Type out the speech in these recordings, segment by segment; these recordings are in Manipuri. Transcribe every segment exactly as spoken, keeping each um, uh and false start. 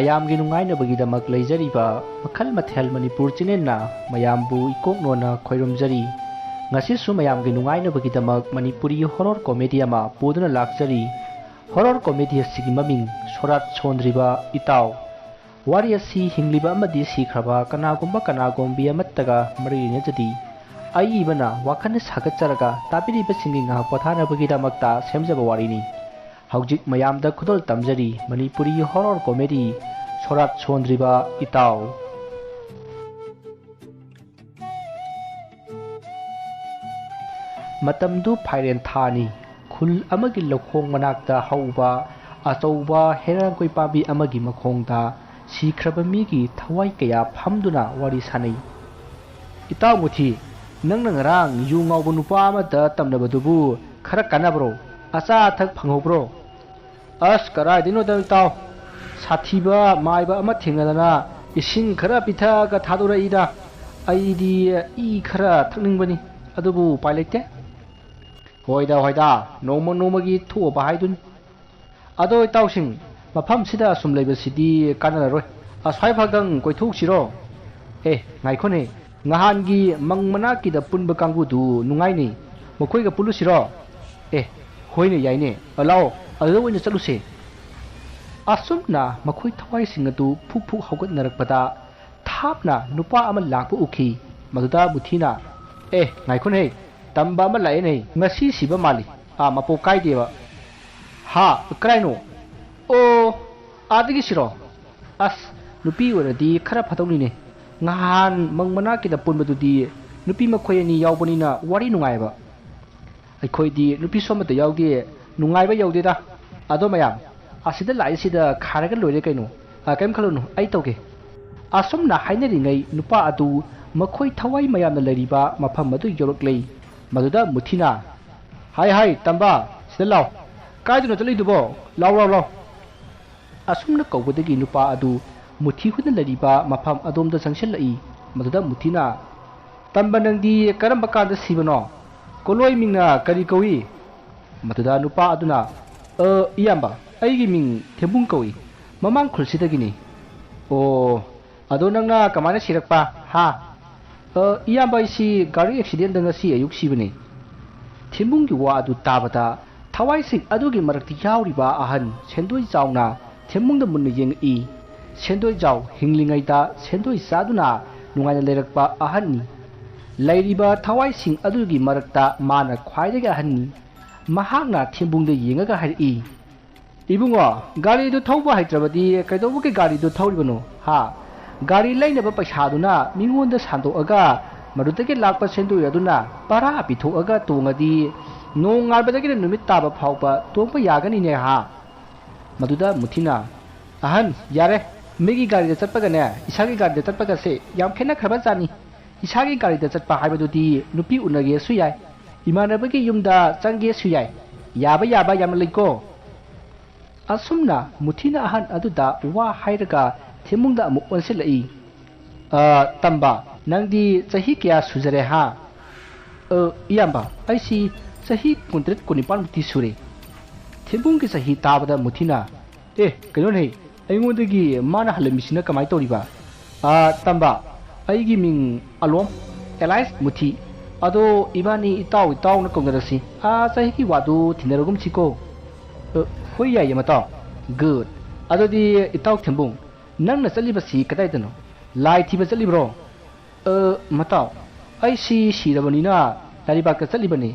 ꯃꯌꯥꯝꯒꯤ ꯅꯨꯡꯉꯥꯏꯅꯕꯒꯤꯗꯃꯛ ꯂꯩꯖꯔꯤꯕ ꯃꯈꯜ ꯃꯊꯦꯜ ꯃꯅꯤꯄꯨꯔ ꯆꯦꯅꯦꯜꯅ ꯃꯌꯥꯝꯕꯨ ꯏꯀꯣꯛ ꯅꯣꯟꯅ ꯈꯣꯏꯔꯨꯝꯖꯔꯤ꯫ ꯉꯁꯤꯁꯨ ꯃꯌꯥꯝꯒꯤ ꯅꯨꯡꯉꯥꯏꯅꯕꯒꯤꯗꯃꯛ ꯃꯅꯤꯄꯨꯔꯤ ꯍꯣꯔꯣꯔ ꯀꯣꯃꯦꯗꯤ ꯑꯃ ꯄꯨꯗꯨꯅ ꯂꯥꯛꯆꯔꯤ꯫ ꯍꯣꯔꯣꯔ ꯀꯣꯃꯦꯗꯤ ꯑꯁꯤꯒꯤ ꯃꯃꯤꯡ ꯁꯣꯔꯥꯠ ꯁꯣꯟꯗ꯭ꯔꯤꯕ ꯏꯇꯥꯎ꯫ ꯋꯥꯔꯤ ꯑꯁꯤ ꯍꯤꯡꯂꯤꯕ ꯑꯃꯗꯤ ꯁꯤꯈ꯭ꯔꯕ ꯀꯅꯥꯒꯨꯝꯕ ꯀꯅꯥꯒꯨꯝꯕꯤ ꯑꯃꯠꯇꯒ ꯃꯔꯤ ꯂꯩꯅꯖꯗꯦ꯫ ꯑꯏꯕꯅ ꯋꯥꯈꯜ ꯁꯥꯒꯠꯆꯔꯒ ꯇꯥꯕꯤꯔꯤꯕꯁꯤꯡꯒꯤ ꯉꯥꯏꯍꯥꯛ ꯄꯣꯊꯥꯅꯕꯒꯤꯗꯃꯛꯇ ꯁꯦꯝꯖꯕ ꯋꯥꯔꯤꯅꯤ꯫ ꯍꯧꯖꯤꯛ ꯃꯌꯥꯝꯗ ꯈꯨꯗꯣꯜ ꯇꯝꯖꯔꯤ ꯃꯅꯤꯄꯨꯔꯤ ꯍꯣꯔꯣꯔ ꯀꯣꯃꯦꯗꯤ ꯁꯣꯔꯥꯠ ꯁꯣꯟꯗ꯭ꯔꯤꯕ ꯏꯇꯥꯎ꯫ ꯃꯇꯝꯗꯨ ꯐꯥꯏꯔꯦꯟ ꯊꯥꯅꯤ꯫ ꯈꯨꯜ ꯑꯃꯒꯤ ꯂꯧꯈꯣꯡ ꯃꯅꯥꯛꯇ ꯍꯧꯕ ꯑꯆꯧꯕ ꯍꯩꯔꯥꯡꯒꯣꯏ ꯄꯥꯝꯕꯤ ꯑꯃꯒꯤ ꯃꯈꯣꯡꯗ ꯁꯤꯈ꯭ꯔꯕ ꯃꯤꯒꯤ ꯊꯋꯥꯏ ꯀꯌꯥ ꯐꯝꯗꯨꯅ ꯋꯥꯔꯤ ꯁꯥꯅꯩ꯫ "ꯏꯇꯥꯎ ꯃꯨꯊꯤ, ꯅꯪꯅ ꯉꯔꯥꯡ ꯌꯨ ꯉꯥꯎꯕ ꯅꯨꯄꯥ ꯑꯃꯗ ꯇꯝꯅꯕꯗꯨꯕꯨ ꯈꯔ ꯀꯥꯟꯅꯕ꯭ꯔꯣ? ꯑꯆꯥ ꯑꯊꯛ ꯐꯪꯍꯧꯕ꯭ꯔꯣ?" "ꯑꯁ, ꯀꯔꯥꯏꯗꯩꯅꯣꯗ ꯏꯇꯥꯎ? ꯁꯥꯊꯤꯕ ꯃꯥꯏꯕ ꯑꯃ ꯊꯦꯡꯅꯗꯅ ꯏꯁꯤꯡ ꯈꯔ ꯄꯤꯊꯛꯑꯒ ꯊꯥꯗꯣꯔꯛꯏꯗ꯫ ꯑꯩꯗꯤ ꯏ ꯈꯔ ꯊꯛꯅꯤꯡꯕꯅꯤ, ꯑꯗꯨꯕꯨ ꯎꯄꯥꯏ ꯂꯩꯇꯦ꯫" "ꯍꯣꯏꯗ, ꯍꯣꯏꯗ, ꯅꯣꯡꯃ ꯅꯣꯡꯃꯒꯤ ꯊꯣꯛꯑꯕ ꯍꯥꯏꯗꯨꯅꯤ꯫ ꯑꯗꯣ ꯏꯇꯥꯎꯁꯤꯡ, ꯃꯐꯝꯁꯤꯗ ꯁꯨꯝ ꯂꯩꯕꯁꯤꯗꯤ ꯀꯥꯟꯅꯔꯔꯣꯏ꯫ ꯑꯁ꯭ꯋꯥꯏ ꯐꯥꯛꯇꯪ ꯀꯣꯏꯊꯣꯛꯁꯤꯔꯣ?" "ꯑꯦ, ꯉꯥꯏꯈꯣꯅꯦ, ꯅꯍꯥꯟꯒꯤ ꯃꯪ ꯃꯅꯥꯛꯀꯤꯗ ꯄꯨꯟꯕ ꯀꯥꯡꯕꯨꯗꯨ ꯅꯨꯡꯉꯥꯏꯅꯤ, ꯃꯈꯣꯏꯒ ꯄꯨꯜꯂꯨꯁꯤꯔꯣ?" "ꯑꯦ, ꯍꯣꯏꯅꯦ, ꯌꯥꯏꯅꯦ, ꯂꯥꯛꯑꯣ, ꯑꯗꯨꯗ ꯑꯣꯏꯅ ꯆꯠꯂꯨꯁꯦ꯫" ꯑꯁꯨꯝꯅ ꯃꯈꯣꯏ ꯊꯋꯥꯏꯁꯤꯡ ꯑꯗꯨ ꯐꯨꯛ ꯐꯨꯛ ꯍꯧꯒꯠꯅꯔꯛꯄꯗ ꯊꯥꯞꯅ ꯅꯨꯄꯥ ꯑꯃ ꯂꯥꯛꯄ ꯎꯈꯤ꯫ ꯃꯗꯨꯗ ꯃꯨꯊꯤꯅ, "ꯑꯦ, ꯉꯥꯏꯈꯣꯅꯦ, ꯇꯝꯕ ꯑꯃ ꯂꯥꯛꯑꯦꯅꯦ, ꯉꯁꯤ ꯁꯤꯕ ꯃꯥꯜꯂꯤ꯫ ꯑꯥ, ꯃꯄꯣꯛ ꯀꯥꯏꯗꯦꯕ꯫" "ꯍꯥ? ꯀꯔꯥꯏꯅꯣ? ꯑꯣ, ꯑꯥꯗꯒꯤ ꯁꯤꯔꯣ? ꯑꯁ, ꯅꯨꯄꯤ ꯑꯣꯏꯔꯗꯤ ꯈꯔ ꯐꯗꯧꯅꯤꯅꯦ꯫ ꯉꯍꯥꯟ ꯃꯪ ꯃꯅꯥꯛꯀꯤꯗ ꯄꯨꯟꯕꯗꯨꯗꯤ ꯅꯨꯄꯤ ꯃꯈꯣꯏ ꯑꯅꯤ ꯌꯥꯎꯕꯅꯤꯅ ꯋꯥꯔꯤ ꯅꯨꯡꯉꯥꯏꯕ꯫ ꯑꯩꯈꯣꯏꯗꯤ ꯅꯨꯄꯤꯁꯨ ꯑꯃꯠꯇ ꯌꯥꯎꯗꯦ, ꯅꯨꯡꯉꯥꯏꯕ ꯌꯧꯗꯦꯗ꯫ ꯑꯗꯣ ꯃꯌꯥꯝ, ꯑꯁꯤꯗ ꯂꯥꯛꯏꯁꯤꯗ ꯈꯥꯏꯔꯒ ꯂꯣꯏꯔꯦ ꯀꯩꯅꯣ꯫ ꯑ, ꯀꯩꯝ ꯈꯜꯂꯨꯅꯨ, ꯑꯩ ꯇꯧꯒꯦ꯫" ꯑꯁꯨꯝꯅ ꯍꯥꯏꯅꯔꯤꯉꯩ ꯅꯨꯄꯥ ꯑꯗꯨ ꯃꯈꯣꯏ ꯊꯋꯥꯏ ꯃꯌꯥꯝꯅ ꯂꯩꯔꯤꯕ ꯃꯐꯝ ꯑꯗꯨ ꯌꯧꯔꯛꯂꯦ꯫ ꯃꯗꯨꯗ ꯃꯨꯊꯤꯅ, "ꯍꯥꯏ ꯍꯥꯏ, ꯇꯝꯕ, ꯁꯤꯗ ꯂꯥꯎ꯫ ꯀꯥꯏꯗꯅꯣ ꯆꯠꯂꯤꯗꯨꯕꯣ? ꯂꯥꯎ, ꯂꯥꯎ, ꯂꯥꯎ꯫" ꯑꯁꯨꯝꯅ ꯀꯧꯕꯗꯒꯤ ꯅꯨꯄꯥ ꯑꯗꯨ ꯃꯨꯊꯤ ꯍꯣꯏꯅ ꯂꯩꯔꯤꯕ ꯃꯐꯝ ꯑꯗꯣꯝꯗ ꯆꯪꯁꯤꯜꯂꯛꯏ꯫ ꯃꯗꯨꯗ ꯃꯨꯊꯤꯅ, "ꯇꯝꯕ, ꯅꯪꯗꯤ ꯀꯔꯝꯕ ꯀꯥꯟꯗ ꯁꯤꯕꯅꯣ? ꯀꯣꯂꯣꯏ ꯃꯤꯡꯅ ꯀꯔꯤ ꯀꯧꯏ?" ꯃꯗꯨꯗ ꯅꯨꯄꯥ ꯑꯗꯨꯅ, "ꯑ, ꯏꯌꯥꯝꯕ, ꯑꯩꯒꯤ ꯃꯤꯡ ꯊꯦꯝꯕꯨꯡ ꯀꯧꯏ꯫ ꯃꯃꯥꯡ ꯈꯨꯜꯁꯤꯗꯒꯤꯅꯤ꯫ ꯑꯣ, ꯑꯗꯣ ꯅꯪꯅ ꯀꯃꯥꯏꯅ ꯁꯤꯔꯛꯄ? ꯍꯥ? ꯑ, ꯏꯌꯥꯝꯕ, ꯑꯩꯁꯤ ꯒꯥꯔꯤ ꯑꯦꯛꯁꯤꯗꯦꯟꯗ ꯉꯁꯤ ꯑꯌꯨꯛ ꯁꯤꯕꯅꯤ꯫ ꯊꯦꯝꯕꯨꯡꯒꯤ ꯋꯥ ꯑꯗꯨ ꯇꯥꯕꯗ ꯊꯋꯥꯏꯁꯤꯡ ꯑꯗꯨꯒꯤ ꯃꯔꯛꯇ ꯌꯥꯎꯔꯤꯕ ꯑꯍꯟ ꯁꯦꯟꯗꯣꯏ ꯆꯥꯎꯅ ꯊꯦꯝꯕꯨꯡꯗ ꯃꯨꯟꯅ ꯌꯦꯡꯉꯛꯏ꯫ ꯁꯦꯟꯗꯣꯏ ꯆꯥꯎ ꯍꯤꯡꯂꯤꯉꯩꯗ ꯁꯦꯟꯗꯣꯏ ꯆꯥꯗꯨꯅ ꯅꯨꯡꯉꯥꯏꯅ ꯂꯩꯔꯛꯄ ꯑꯍꯟꯅꯤ꯫ ꯂꯩꯔꯤꯕ ꯊꯋꯥꯏꯁꯤꯡ ꯑꯗꯨꯒꯤ ꯃꯔꯛꯇ ꯃꯥꯅ ꯈ꯭ꯋꯥꯏꯗꯒꯤ ꯑꯍꯟꯅꯤ꯫ ꯃꯍꯥꯛꯅ ꯊꯦꯝꯕꯨꯡꯗ ꯌꯦꯡꯉꯒ ꯍꯥꯏꯔꯛꯏ, "ꯏꯕꯨꯡꯉꯣ, ꯒꯥꯔꯤꯗꯨ ꯊꯧꯕ ꯍꯩꯇ꯭ꯔꯕꯗꯤ ꯀꯩꯗꯧꯕꯒꯤ ꯒꯥꯔꯤꯗꯨ ꯊꯧꯔꯤꯕꯅꯣ? ꯍꯥ? ꯒꯥꯔꯤ ꯂꯩꯅꯕ ꯄꯩꯁꯥꯗꯨꯅ ꯃꯤꯉꯣꯟꯗ ꯁꯥꯟꯗꯣꯛꯑꯒ ꯃꯗꯨꯗꯒꯤ ꯂꯥꯛꯄ ꯁꯦꯟꯗꯣꯏ ꯑꯗꯨꯅ ꯚꯔꯥ ꯄꯤꯊꯣꯛꯑꯒ ꯇꯣꯡꯉꯗꯤ ꯅꯣꯡꯉꯥꯟꯕꯗꯒꯤꯅ ꯅꯨꯃꯤꯠ ꯇꯥꯕ ꯐꯥꯎꯕ ꯇꯣꯡꯕ ꯌꯥꯒꯅꯤꯅꯦ ꯍꯥ?" ꯃꯗꯨꯗ ꯃꯨꯊꯤꯅ, "ꯑꯍꯟ, ꯌꯥꯔꯦ꯫ ꯃꯤꯒꯤ ꯒꯥꯔꯤꯗ ꯆꯠꯄꯒꯅꯦ ꯏꯁꯥꯒꯤ ꯒꯥꯔꯤꯗ ꯆꯠꯄꯒꯁꯦ ꯌꯥꯝ ꯈꯦꯠꯅꯈ꯭ꯔꯕ ꯖꯥꯠꯅꯤ꯫ ꯏꯁꯥꯒꯤ ꯒꯥꯔꯤꯗ ꯆꯠꯄ ꯍꯥꯏꯕꯗꯨꯗꯤ ꯅꯨꯄꯤ ꯎꯅꯒꯦꯁꯨ ꯌꯥꯏ, ꯏꯃꯥꯟꯅꯕꯒꯤ ꯌꯨꯝꯗ ꯆꯪꯒꯦꯁꯨ ꯌꯥꯏ꯫ ꯌꯥꯕ ꯌꯥꯕ ꯌꯥꯝꯅ ꯂꯩꯀꯣ꯫" ꯑꯁꯨꯝꯅ ꯃꯨꯊꯤꯅ ꯑꯍꯟ ꯑꯗꯨꯗ ꯋꯥ ꯍꯥꯏꯔꯒ ꯊꯦꯝꯕꯨꯡꯗ ꯑꯃꯨꯛ ꯑꯣꯟꯁꯤꯜꯂꯛꯏ꯫ "ꯑ, ꯇꯝꯕ, ꯅꯪꯗꯤ ꯆꯍꯤ ꯀꯌꯥ ꯁꯨꯖꯔꯦ ꯍꯥ?" "ꯑ, ꯏꯌꯥꯝꯕ, ꯑꯩꯁꯤ ꯆꯍꯤ ꯀꯨꯟꯇꯔꯦꯠ ꯀꯨꯟꯅꯤꯄꯥꯟꯃꯨꯛꯇꯤ ꯁꯨꯔꯦ꯫" ꯊꯦꯝꯕꯨꯡꯒꯤ ꯆꯍꯤ ꯇꯥꯕꯗ ꯃꯨꯊꯤꯅ, "ꯑꯦ, ꯀꯩꯅꯣꯅꯦ, ꯑꯩꯉꯣꯟꯗꯒꯤ ꯃꯥꯅ ꯍꯜꯂꯝꯃꯤꯁꯤꯅ ꯀꯃꯥꯏꯅ ꯇꯧꯔꯤꯕ?" "ꯑ, ꯇꯝꯕ, ꯑꯩꯒꯤ ꯃꯤꯡ ꯑꯂꯣꯝ, ꯑꯦꯂꯥꯏꯁ ꯃꯨꯊꯤ꯫ ꯑꯗꯣ ꯏꯕꯥꯅꯤ ꯏꯇꯥꯎ ꯏꯇꯥꯎꯅ ꯀꯧꯅꯔꯁꯤ꯫ ꯑꯥ, ꯆꯍꯤꯒꯤ ꯋꯥꯗꯨ ꯊꯤꯅꯔꯒꯨꯝꯁꯤꯀꯣ꯫" "ꯑ, ꯍꯣꯏ, ꯌꯥꯏꯌꯦ ꯃꯇꯥꯎ꯫" "ꯒꯨꯗ꯫ ꯑꯗꯨꯗꯤ ꯏꯇꯥꯎ ꯊꯦꯝꯕꯨꯡ, ꯅꯪꯅ ꯆꯠꯂꯤꯕꯁꯤ ꯀꯗꯥꯏꯗꯅꯣ? ꯂꯥꯏ ꯊꯤꯕ ꯆꯠꯂꯤꯕ꯭ꯔꯣ?" "ꯑ, ꯃꯇꯥꯎ, ꯑꯩꯁꯤ ꯁꯤꯔꯕꯅꯤꯅ ꯂꯥꯏꯔꯩꯕꯥꯛꯇ ꯆꯠꯂꯤꯕꯅꯤ꯫"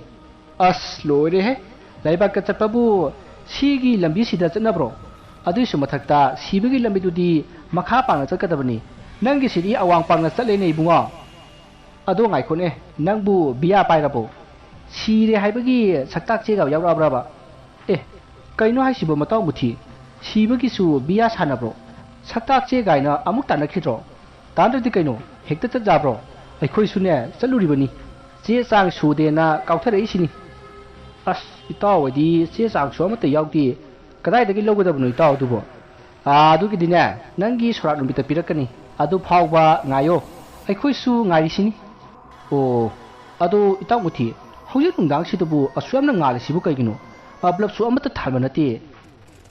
"ꯑꯁ, ꯂꯣꯏꯔꯦꯍꯦ! ꯂꯥꯏꯔꯩꯕꯥꯛꯇ ꯆꯠꯄꯕꯨ ꯁꯤꯒꯤ ꯂꯝꯕꯤꯁꯤꯗ ꯆꯠꯅꯕ꯭ꯔꯣ? ꯑꯗꯨꯏꯁꯨ ꯃꯊꯛꯇ ꯁꯤꯕꯒꯤ ꯂꯝꯕꯤꯗꯨꯗꯤ ꯃꯈꯥ ꯄꯥꯡꯅ ꯆꯠꯀꯗꯕꯅꯤ꯫ ꯅꯪꯒꯤꯁꯤꯗꯤ ꯑꯋꯥꯡ ꯄꯥꯡꯅ ꯆꯠꯂꯦꯅꯦ ꯏꯕꯨꯡꯉꯣ꯫" "ꯑꯗꯣ ꯉꯥꯏꯈꯣꯅꯦ, ꯅꯪꯕꯨ ꯕꯤꯌꯥ ꯄꯥꯏꯔꯕꯣ? ꯁꯤꯔꯦ ꯍꯥꯏꯕꯒꯤ ꯁꯛꯇꯥꯛ ꯆꯦꯒ ꯌꯥꯎꯔꯛꯑꯕ꯭ꯔꯕ?" "ꯑꯦ, ꯀꯩꯅꯣ ꯍꯥꯏꯁꯤꯕꯣ ꯃꯇꯥꯎ ꯃꯨꯊꯤ? ꯁꯤꯕꯒꯤꯁꯨ ꯕꯤꯌꯥ ꯁꯥꯟꯅꯕ꯭ꯔꯣ? ꯁꯛꯇꯥꯛ ꯆꯦ ꯀꯥꯏꯅ ꯑꯃꯨꯛ ꯇꯥꯟꯅꯈꯤꯗ꯭ꯔꯣ? ꯇꯥꯟꯅꯗ꯭ꯔꯗꯤ ꯀꯩꯅꯣ, ꯍꯦꯛꯇ ꯆꯠ ꯌꯥꯕ꯭ꯔꯣ? ꯑꯩꯈꯣꯏꯁꯨꯅꯦ ꯆꯠꯂꯨꯔꯤꯕꯅꯤ, ꯆꯦ ꯆꯥꯡ ꯁꯨꯗꯦꯅ ꯀꯥꯎꯊꯔꯛꯏꯁꯤꯅꯤ꯫" "ꯑꯁ, ꯏꯇꯥꯎ ꯍꯣꯏꯗꯤ ꯆꯦ ꯆꯥꯡꯁꯨ ꯑꯃꯠꯇ ꯌꯥꯎꯗꯦ, ꯀꯗꯥꯏꯗꯒꯤ ꯂꯧꯒꯗꯕꯅꯣ ꯏꯇꯥꯎ ꯑꯗꯨꯕꯣ?" "ꯑꯥ, ꯑꯗꯨꯒꯤꯗꯤꯅꯦ, ꯅꯪꯒꯤ ꯁꯣꯔꯥꯠ ꯅꯨꯃꯤꯠꯇ ꯄꯤꯔꯛꯀꯅꯤ, ꯑꯗꯨ ꯐꯥꯎꯕ ꯉꯥꯏꯌꯣ, ꯑꯩꯈꯣꯏꯁꯨ ꯉꯥꯏꯔꯤꯁꯤꯅꯤ꯫" "ꯑꯣ, ꯑꯗꯣ ꯏꯇꯥꯎ ꯃꯨꯊꯤ, ꯍꯧꯖꯤꯛ ꯅꯨꯡꯗꯥꯡꯁꯤꯗꯕꯨ ꯑꯁꯨꯛ ꯌꯥꯝꯅ ꯉꯥꯜꯂꯤꯁꯤꯕꯨ ꯀꯩꯒꯤꯅꯣ? ꯑ, ꯕ꯭ꯂꯕꯁꯨ ꯑꯃꯠꯇ ꯊꯥꯟꯕ ꯅꯠꯇꯦ꯫"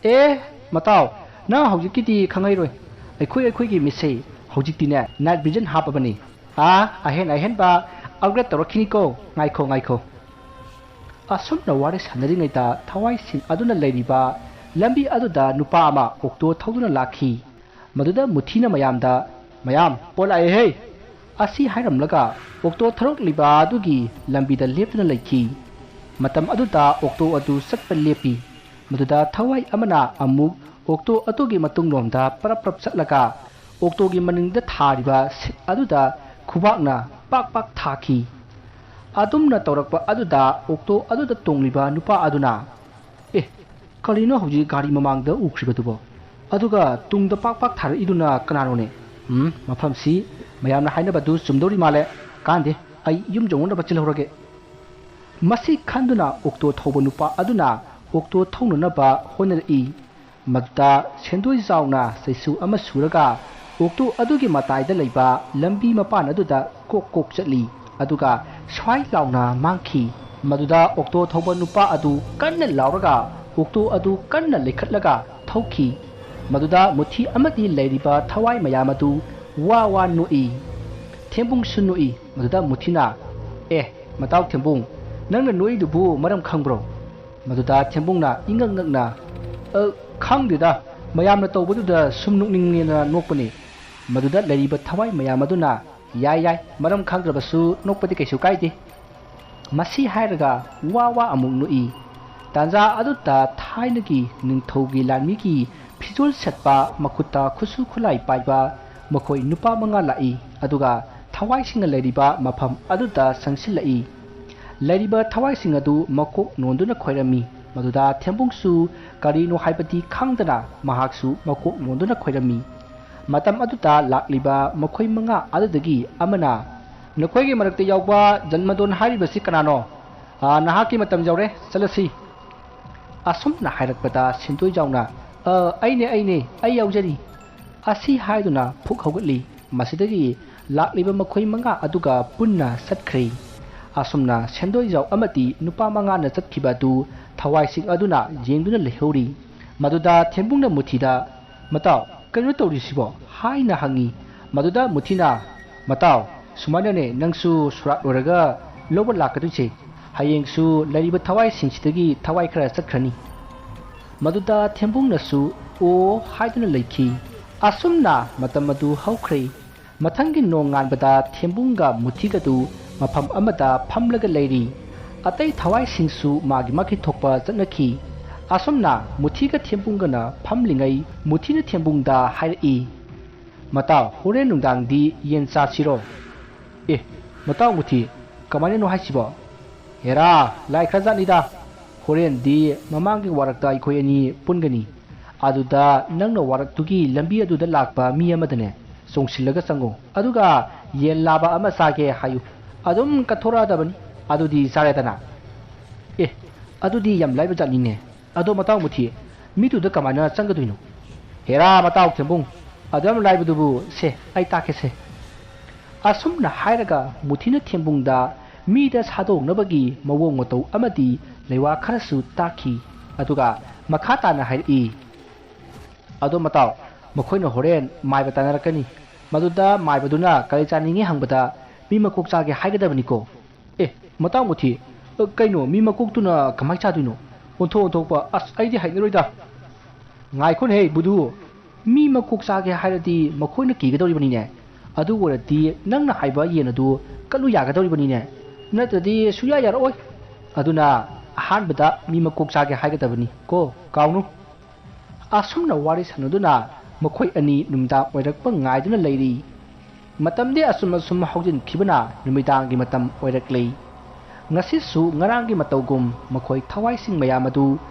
"ꯑꯦ, ꯃꯇꯥꯎ, ꯅꯪ ꯍꯧꯖꯤꯛꯀꯤꯗꯤ ꯈꯪꯍꯩꯔꯣꯏ꯫ ꯑꯩꯈꯣꯏ ꯑꯩꯈꯣꯏꯒꯤ ꯃꯤꯠꯁꯦ ꯍꯧꯖꯤꯛꯇꯤꯅꯦ night vision ꯍꯥꯞꯄꯕꯅꯤ꯫ ꯑꯥ, ꯑꯍꯦꯟ ꯑꯍꯦꯟꯕ upgrade ꯇꯧꯔꯛꯈꯤꯅꯤꯀꯣ꯫ ꯉꯥꯏꯈꯣ, ꯉꯥꯏꯈꯣ꯫ ꯑꯁꯨꯝꯅ ꯋꯥꯔꯤ ꯁꯥꯟꯅꯔꯤꯉꯩꯗ ꯊꯋꯥꯏꯁꯤꯡ ꯑꯗꯨꯅ ꯂꯩꯔꯤꯕ ꯂꯝꯕꯤ ꯑꯗꯨꯗ ꯅꯨꯄꯥ ꯑꯃ ꯑꯣꯛꯇꯣ ꯊꯧꯗꯨꯅ ꯂꯥꯛꯈꯤ꯫ ꯃꯗꯨꯗ ꯃꯨꯊꯤꯅ ꯃꯌꯥꯝꯗ, "ꯃꯌꯥꯝ, ꯄꯣꯠ ꯂꯥꯛꯑꯦꯍꯦ!" ꯑꯁꯤ ꯍꯥꯏꯔꯝꯂꯒ ꯑꯣꯛꯇꯣ ꯊꯧꯔꯛꯂꯤꯕ ꯑꯗꯨꯒꯤ ꯂꯝꯕꯤꯗ ꯂꯦꯞꯇꯨꯅ ꯂꯩꯈꯤ꯫ ꯃꯇꯝ ꯑꯗꯨꯗ ꯑꯣꯛꯇꯣ ꯑꯗꯨ ꯆꯠꯄ ꯂꯦꯞꯄꯤ꯫ ꯃꯗꯨꯗ ꯊꯋꯥꯏ ꯑꯃꯅ ꯑꯃꯨꯛ ꯑꯣꯛꯇꯣ ꯑꯗꯨꯒꯤ ꯃꯇꯨꯡꯂꯣꯝꯗ ꯄꯔꯞ ꯄꯔꯞ ꯆꯠꯂꯒ ꯑꯣꯛꯇꯣꯒꯤ ꯃꯅꯤꯡꯗ ꯊꯥꯔꯤꯕ ꯁꯤꯠ ꯑꯗꯨꯗ ꯈꯨꯕꯥꯛꯅ ꯄꯥꯛ ꯄꯥꯛ ꯊꯥꯈꯤ꯫ ꯑꯗꯨꯝꯅ ꯇꯧꯔꯛꯄ ꯑꯗꯨꯗ ꯑꯣꯛꯇꯣ ꯑꯗꯨꯗ ꯇꯣꯡꯂꯤꯕ ꯅꯨꯄꯥ ꯑꯗꯨꯅ, "ꯑꯦ, ꯀꯔꯤꯅꯣ ꯍꯧꯖꯤꯛ ꯒꯥꯔꯤ ꯃꯃꯥꯡꯗ ꯎꯈ꯭ꯔꯤꯕꯗꯨꯕꯣ? ꯑꯗꯨꯒ ꯇꯨꯡꯗ ꯄꯥꯛ ꯄꯥꯛ ꯊꯥꯔꯛꯏꯗꯨꯅ ꯀꯅꯥꯅꯣꯅꯦ? ꯎꯝ, ꯃꯐꯝꯁꯤ ꯃꯌꯥꯝꯅ ꯍꯥꯏꯅꯕꯗꯨ ꯆꯨꯝꯗꯧꯔꯤ ꯃꯥꯜꯂꯦ꯫ ꯀꯥꯟꯗꯦ, ꯑꯩ ꯌꯨꯝ ꯌꯧꯅꯅꯕ ꯆꯦꯜꯍꯧꯔꯒꯦ꯫" ꯃꯁꯤ ꯈꯟꯗꯨꯅ ꯑꯣꯛꯇꯣ ꯊꯧꯕ ꯅꯨꯄꯥ ꯑꯗꯨꯅ ꯑꯣꯛꯇꯣ ꯊꯧꯅꯅꯕ ꯍꯣꯠꯅꯔꯛꯏ꯫ ꯃꯗꯨꯗ ꯁꯦꯟꯗꯣꯏ ꯆꯥꯎꯅ ꯆꯩꯁꯨ ꯑꯃ ꯁꯨꯔꯒ ꯑꯣꯛꯇꯣ ꯑꯗꯨꯒꯤ ꯃꯇꯥꯏꯗ ꯂꯩꯕ ꯂꯝꯕꯤ ꯃꯄꯥꯟ ꯑꯗꯨꯗ ꯀꯣꯛ ꯀꯣꯛ ꯆꯠꯂꯤ, ꯑꯗꯨꯒ ꯁ꯭ꯋꯥꯏ ꯂꯥꯎꯅ ꯃꯥꯡꯈꯤ꯫ ꯃꯗꯨꯗ ꯑꯣꯛꯇꯣ ꯊꯧꯕ ꯅꯨꯄꯥ ꯑꯗꯨ ꯀꯟꯅ ꯂꯥꯎꯔꯒ ꯑꯣꯛꯇꯣ ꯑꯗꯨ ꯀꯟꯅ ꯂꯩꯈꯠꯂꯒ ꯊꯧꯈꯤ꯫ ꯃꯗꯨꯗ ꯃꯨꯊꯤ ꯑꯃꯗꯤ ꯂꯩꯔꯤꯕ ꯊꯋꯥꯏ ꯃꯌꯥꯝ ꯑꯗꯨ ꯋꯥ ꯋꯥ ꯅꯣꯛꯏ꯫ ꯊꯦꯝꯕꯨꯡꯁꯨ ꯅꯣꯛꯏ꯫ ꯃꯗꯨꯗ ꯃꯨꯊꯤꯅ, "ꯑꯦ, ꯃꯇꯥꯎ ꯊꯦꯝꯕꯨꯡ, ꯅꯪꯅ ꯅꯣꯛꯏꯗꯨꯕꯨ ꯃꯔꯝ ꯈꯪꯕ꯭ꯔꯣ?" ꯃꯗꯨꯗ ꯊꯦꯝꯕꯨꯡꯅ ꯏꯉꯛ ꯉꯛꯅ, "ꯑ, ꯈꯪꯗꯦꯗ, ꯃꯌꯥꯝꯅ ꯇꯧꯕꯗꯨꯗ ꯁꯨꯝ ꯅꯣꯛꯅꯤꯡꯉꯦꯅ ꯅꯣꯛꯄꯅꯤ꯫" ꯃꯗꯨꯗ ꯂꯩꯔꯤꯕ ꯊꯋꯥꯏ ꯃꯌꯥꯝ ꯑꯗꯨꯅ, "ꯌꯥꯏ, ꯌꯥꯏ, ꯃꯔꯝ ꯈꯪꯗ꯭ꯔꯕꯁꯨ ꯅꯣꯛꯄꯗꯤ ꯀꯩꯁꯨ ꯀꯥꯏꯗꯦ꯫" ꯃꯁꯤ ꯍꯥꯏꯔꯒ ꯋꯥ ꯋꯥ ꯑꯃꯨꯛ ꯅꯣꯛꯏ꯫ ꯇꯥꯟꯖꯥ ꯑꯗꯨꯗ ꯊꯥꯏꯅꯒꯤ ꯅꯤꯡꯊꯧꯒꯤ ꯂꯥꯟꯃꯤꯒꯤ ꯐꯤꯖꯣꯜ ꯁꯦꯠꯄ, ꯃꯈꯨꯠꯇ ꯈꯨꯠꯁꯨ ꯈꯨꯠꯂꯥꯏ ꯄꯥꯏꯕ ꯃꯈꯣꯏ ꯅꯨꯄꯥ ꯃꯉꯥ ꯂꯥꯛꯏ, ꯑꯗꯨꯒ ꯊꯋꯥꯏꯁꯤꯡꯅ ꯂꯩꯔꯤꯕ ꯃꯐꯝ ꯑꯗꯨꯗ ꯆꯪꯁꯤꯜꯂꯛꯏ꯫ ꯂꯩꯔꯤꯕ ꯊꯋꯥꯏꯁꯤꯡ ꯑꯗꯨ ꯃꯀꯣꯛ ꯅꯣꯟꯗꯨꯅ ꯈꯣꯏꯔꯝꯃꯤ꯫ ꯃꯗꯨꯗ ꯊꯦꯝꯕꯨꯡꯁꯨ ꯀꯔꯤꯅꯣ ꯍꯥꯏꯕꯗꯤ ꯈꯪꯗꯅ ꯃꯍꯥꯛꯁꯨ ꯃꯀꯣꯛ ꯅꯣꯟꯗꯨꯅ ꯈꯣꯏꯔꯝꯃꯤ꯫ ꯃꯇꯝ ꯑꯗꯨꯗ ꯂꯥꯛꯂꯤꯕ ꯃꯈꯣꯏ ꯃꯉꯥ ꯑꯗꯨꯗꯒꯤ ꯑꯃꯅ, "ꯅꯈꯣꯏꯒꯤ ꯃꯔꯛꯇ ꯌꯥꯎꯕ ꯖꯟꯃꯗꯣꯟ ꯍꯥꯏꯔꯤꯕꯁꯤ ꯀꯅꯥꯅꯣ? ꯑꯥ, ꯅꯍꯥꯛꯀꯤ ꯃꯇꯝ ꯌꯧꯔꯦ, ꯆꯠꯂꯁꯤ꯫" ꯑꯁꯨꯝꯅ ꯍꯥꯏꯔꯛꯄꯗ ꯁꯦꯟꯗꯣꯏ ꯖꯥꯎꯅ, "ꯑ, ꯑꯩꯅꯦ, ꯑꯩꯅꯦ, ꯑꯩ ꯌꯥꯎꯖꯔꯤ" ꯑꯁꯤ ꯍꯥꯏꯗꯨꯅ ꯐꯨꯛ ꯍꯧꯒꯠꯂꯤ꯫ ꯃꯁꯤꯗꯒꯤ ꯂꯥꯛꯂꯤꯕ ꯃꯈꯣꯏ ꯃꯉꯥ ꯑꯗꯨꯒ ꯄꯨꯟꯅ ꯆꯠꯈ꯭ꯔꯦ꯫ ꯑꯁꯨꯝꯅ ꯁꯦꯟꯗꯣꯏ ꯖꯥꯎ ꯑꯃꯗꯤ ꯅꯨꯄꯥ ꯃꯉꯥꯅ ꯆꯠꯈꯤꯕ ꯑꯗꯨ ꯊꯋꯥꯏꯁꯤꯡ ꯑꯗꯨꯅ ꯌꯦꯡꯗꯨꯅ ꯂꯩꯍꯧꯔꯤ꯫ ꯃꯗꯨꯗ ꯊꯦꯝꯕꯨꯡꯅ ꯃꯨꯊꯤꯗ, "ꯃꯇꯥꯎ, ꯀꯩꯅꯣ ꯇꯧꯔꯤꯁꯤꯕꯣ?" ꯍꯥꯏꯅ ꯍꯪꯉꯤ꯫ ꯃꯗꯨꯗ ꯃꯨꯊꯤꯅ, "ꯃꯇꯥꯎ, ꯁꯨꯃꯥꯏꯅꯅꯦ, ꯅꯪꯁꯨ ꯁꯣꯔꯥꯠ ꯂꯣꯏꯔꯒ ꯂꯧꯕ ꯂꯥꯛꯀꯗꯣꯏꯁꯦ꯫ ꯍꯌꯦꯡꯁꯨ ꯂꯩꯔꯤꯕ ꯊꯋꯥꯏꯁꯤꯡꯁꯤꯗꯒꯤ ꯊꯋꯥꯏ ꯈꯔ ꯆꯠꯈ꯭ꯔꯅꯤ"꯫ ꯃꯗꯨꯗ ꯊꯦꯝꯕꯨꯡꯅꯁꯨ "ꯑꯣ" ꯍꯥꯏꯗꯨꯅ ꯂꯩꯈꯤ꯫ ꯑꯁꯨꯝꯅ ꯃꯇꯝ ꯑꯗꯨ ꯍꯧꯈ꯭ꯔꯦ꯫ ꯃꯊꯪꯒꯤ ꯅꯣꯡꯉꯥꯟꯕꯗ ꯊꯦꯝꯕꯨꯡꯒ ꯃꯨꯊꯤꯒꯗꯨ ꯃꯐꯝ ꯑꯃꯗ ꯐꯝꯂꯒ ꯂꯩꯔꯤ꯫ ꯑꯇꯩ ꯊꯋꯥꯏꯁꯤꯡꯁꯨ ꯃꯥꯒꯤ ꯃꯥꯒꯤ ꯊꯣꯛꯄ ꯆꯠꯅꯈꯤ꯫ ꯑꯁꯨꯝꯅ ꯃꯨꯊꯤꯒ ꯊꯦꯝꯕꯨꯡꯒꯅ ꯐꯝꯂꯤꯉꯩ, ꯃꯨꯊꯤꯅ ꯊꯦꯝꯕꯨꯡꯗ ꯍꯥꯏꯔꯛꯏ, "ꯃꯇꯥꯎ, ꯍꯣꯔꯦꯟ ꯅꯨꯡꯗꯥꯡꯗꯤ ꯌꯦꯟ ꯆꯥꯁꯤꯔꯣ?" "ꯑꯦ, ꯃꯇꯥꯎ ꯃꯨꯊꯤ, ꯀꯃꯥꯏꯅꯅꯣ ꯍꯥꯏꯁꯤꯕꯣ?" "ꯍꯦꯔꯥ, ꯂꯥꯏ ꯈꯔ ꯖꯥꯠꯅꯤꯗ꯫ ꯍꯣꯔꯦꯟꯗꯤ ꯃꯃꯥꯡꯒꯤ ꯋꯥꯔꯛꯇ ꯑꯩꯈꯣꯏ ꯑꯅꯤ ꯄꯨꯟꯒꯅꯤ꯫ ꯑꯗꯨꯗ ꯅꯪꯅ ꯋꯥꯔꯛꯇꯨꯒꯤ ꯂꯝꯕꯤ ꯑꯗꯨꯗ ꯂꯥꯛꯄ ꯃꯤ ꯑꯃꯗꯅꯦ ꯆꯣꯡꯁꯤꯜꯂꯒ ꯆꯪꯉꯨ꯫ ꯑꯗꯨꯒ ꯌꯦꯟ ꯂꯥꯕ ꯑꯃ ꯆꯥꯒꯦ ꯍꯥꯏꯌꯨ꯫ ꯑꯗꯨꯝ ꯀꯠꯊꯣꯔꯛꯑꯗꯕꯅꯤ꯫ ꯑꯗꯨꯗꯤ ꯆꯥꯔꯦꯗꯅ"꯫ "ꯑꯦ, ꯑꯗꯨꯗꯤ ꯌꯥꯝ ꯂꯥꯏꯕ ꯖꯥꯠꯅꯤꯅꯦ꯫ ꯑꯗꯣ ꯃꯇꯥꯎ ꯃꯨꯊꯤ, ꯃꯤꯗꯨꯗ ꯀꯃꯥꯏꯅ ꯆꯪꯒꯗꯣꯏꯅꯣ?" "ꯍꯦꯔꯥ ꯃꯇꯥꯎ ꯊꯦꯝꯕꯨꯡ, ꯑꯗꯨꯌꯥꯝ ꯂꯥꯏꯕꯗꯨꯕꯨ, ꯁꯦ, ꯑꯩ ꯇꯥꯛꯀꯦꯁꯦ"꯫ ꯑꯁꯨꯝꯅ ꯍꯥꯏꯔꯒ ꯃꯨꯊꯤꯅ ꯊꯦꯝꯕꯨꯡꯗ ꯃꯤꯗ ꯁꯥꯗꯣꯛꯅꯕꯒꯤ ꯃꯑꯣꯡ ꯃꯇꯧ ꯑꯃꯗꯤ ꯂꯩꯋꯥ ꯈꯔꯁꯨ ꯇꯥꯛꯈꯤ꯫ ꯑꯗꯨꯒ ꯃꯈꯥ ꯇꯥꯅ ꯍꯥꯏꯔꯛꯏ, "ꯑꯗꯣ ꯃꯇꯥꯎ, ꯃꯈꯣꯏꯅ ꯍꯣꯔꯦꯟ ꯃꯥꯏꯕ ꯇꯥꯟꯅꯔꯛꯀꯅꯤ꯫ ꯃꯗꯨꯗ ꯃꯥꯏꯕꯗꯨꯅ ꯀꯔꯤ ꯆꯥꯅꯤꯡꯏ ꯍꯪꯕꯗ ꯃꯤ ꯃꯀꯣꯛ ꯆꯥꯒꯦ ꯍꯥꯏꯒꯗꯕꯅꯤꯀꯣ"꯫ "ꯑꯦ, ꯃꯇꯥꯎ ꯃꯨꯊꯤ, ꯀꯩꯅꯣ, ꯃꯤ ꯃꯀꯣꯛꯇꯨꯅ ꯀꯃꯥꯏ ꯆꯥꯗꯣꯏꯅꯣ? ꯑꯣꯟꯊꯣꯛ ꯑꯣꯟꯊꯣꯛꯄ, ꯑꯁ, ꯑꯩꯗꯤ ꯍꯩꯅꯔꯣꯏꯗ"꯫ "ꯉꯥꯏꯈꯣꯅꯦꯍꯦ ꯕꯨꯙꯨ, ꯃꯤ ꯃꯀꯣꯛ ꯆꯥꯒꯦ ꯍꯥꯏꯔꯗꯤ ꯃꯈꯣꯏꯅ ꯀꯤꯒꯗꯧꯔꯤꯕꯅꯤꯅꯦ꯫ ꯑꯗꯨ ꯑꯣꯏꯔꯗꯤ ꯅꯪꯅ ꯍꯥꯏꯕ ꯌꯦꯟ ꯑꯗꯨ ꯀꯠꯂꯨ ꯌꯥꯒꯗꯧꯔꯤꯕꯅꯤꯅꯦ꯫ ꯅꯠꯇ꯭ꯔꯗꯤ ꯁꯨꯡꯌꯥ ꯌꯥꯔꯛꯑꯣꯏ꯫ ꯑꯗꯨꯅ ꯑꯍꯥꯟꯕꯗ ꯃꯤ ꯃꯀꯣꯛ ꯆꯥꯒꯦ ꯍꯥꯏꯒꯗꯕꯅꯤ ꯀꯣ, ꯀꯥꯎꯅꯨ"꯫ ꯑꯁꯨꯝꯅ ꯋꯥꯔꯤ ꯁꯥꯟꯅꯗꯨꯅ ꯃꯈꯣꯏ ꯑꯅꯤ ꯅꯨꯃꯤꯗꯥꯡ ꯑꯣꯏꯔꯛꯄ ꯉꯥꯏꯗꯨꯅ ꯂꯩꯔꯤ꯫ ꯃꯇꯝꯗꯤ ꯑꯁꯨꯝ ꯑꯁꯨꯝ ꯍꯧꯖꯤꯟꯈꯤꯕꯅ ꯅꯨꯃꯤꯗꯥꯡꯒꯤ ꯃꯇꯝ ꯑꯣꯏꯔꯛꯂꯦ꯫ ꯉꯁꯤꯁꯨ ꯉꯔꯥꯡꯒꯤ ꯃꯇꯧꯒꯨꯝ ꯃꯈꯣꯏ ꯊꯋꯥꯏꯁꯤꯡ ꯃꯌꯥꯝ ꯑꯗꯨ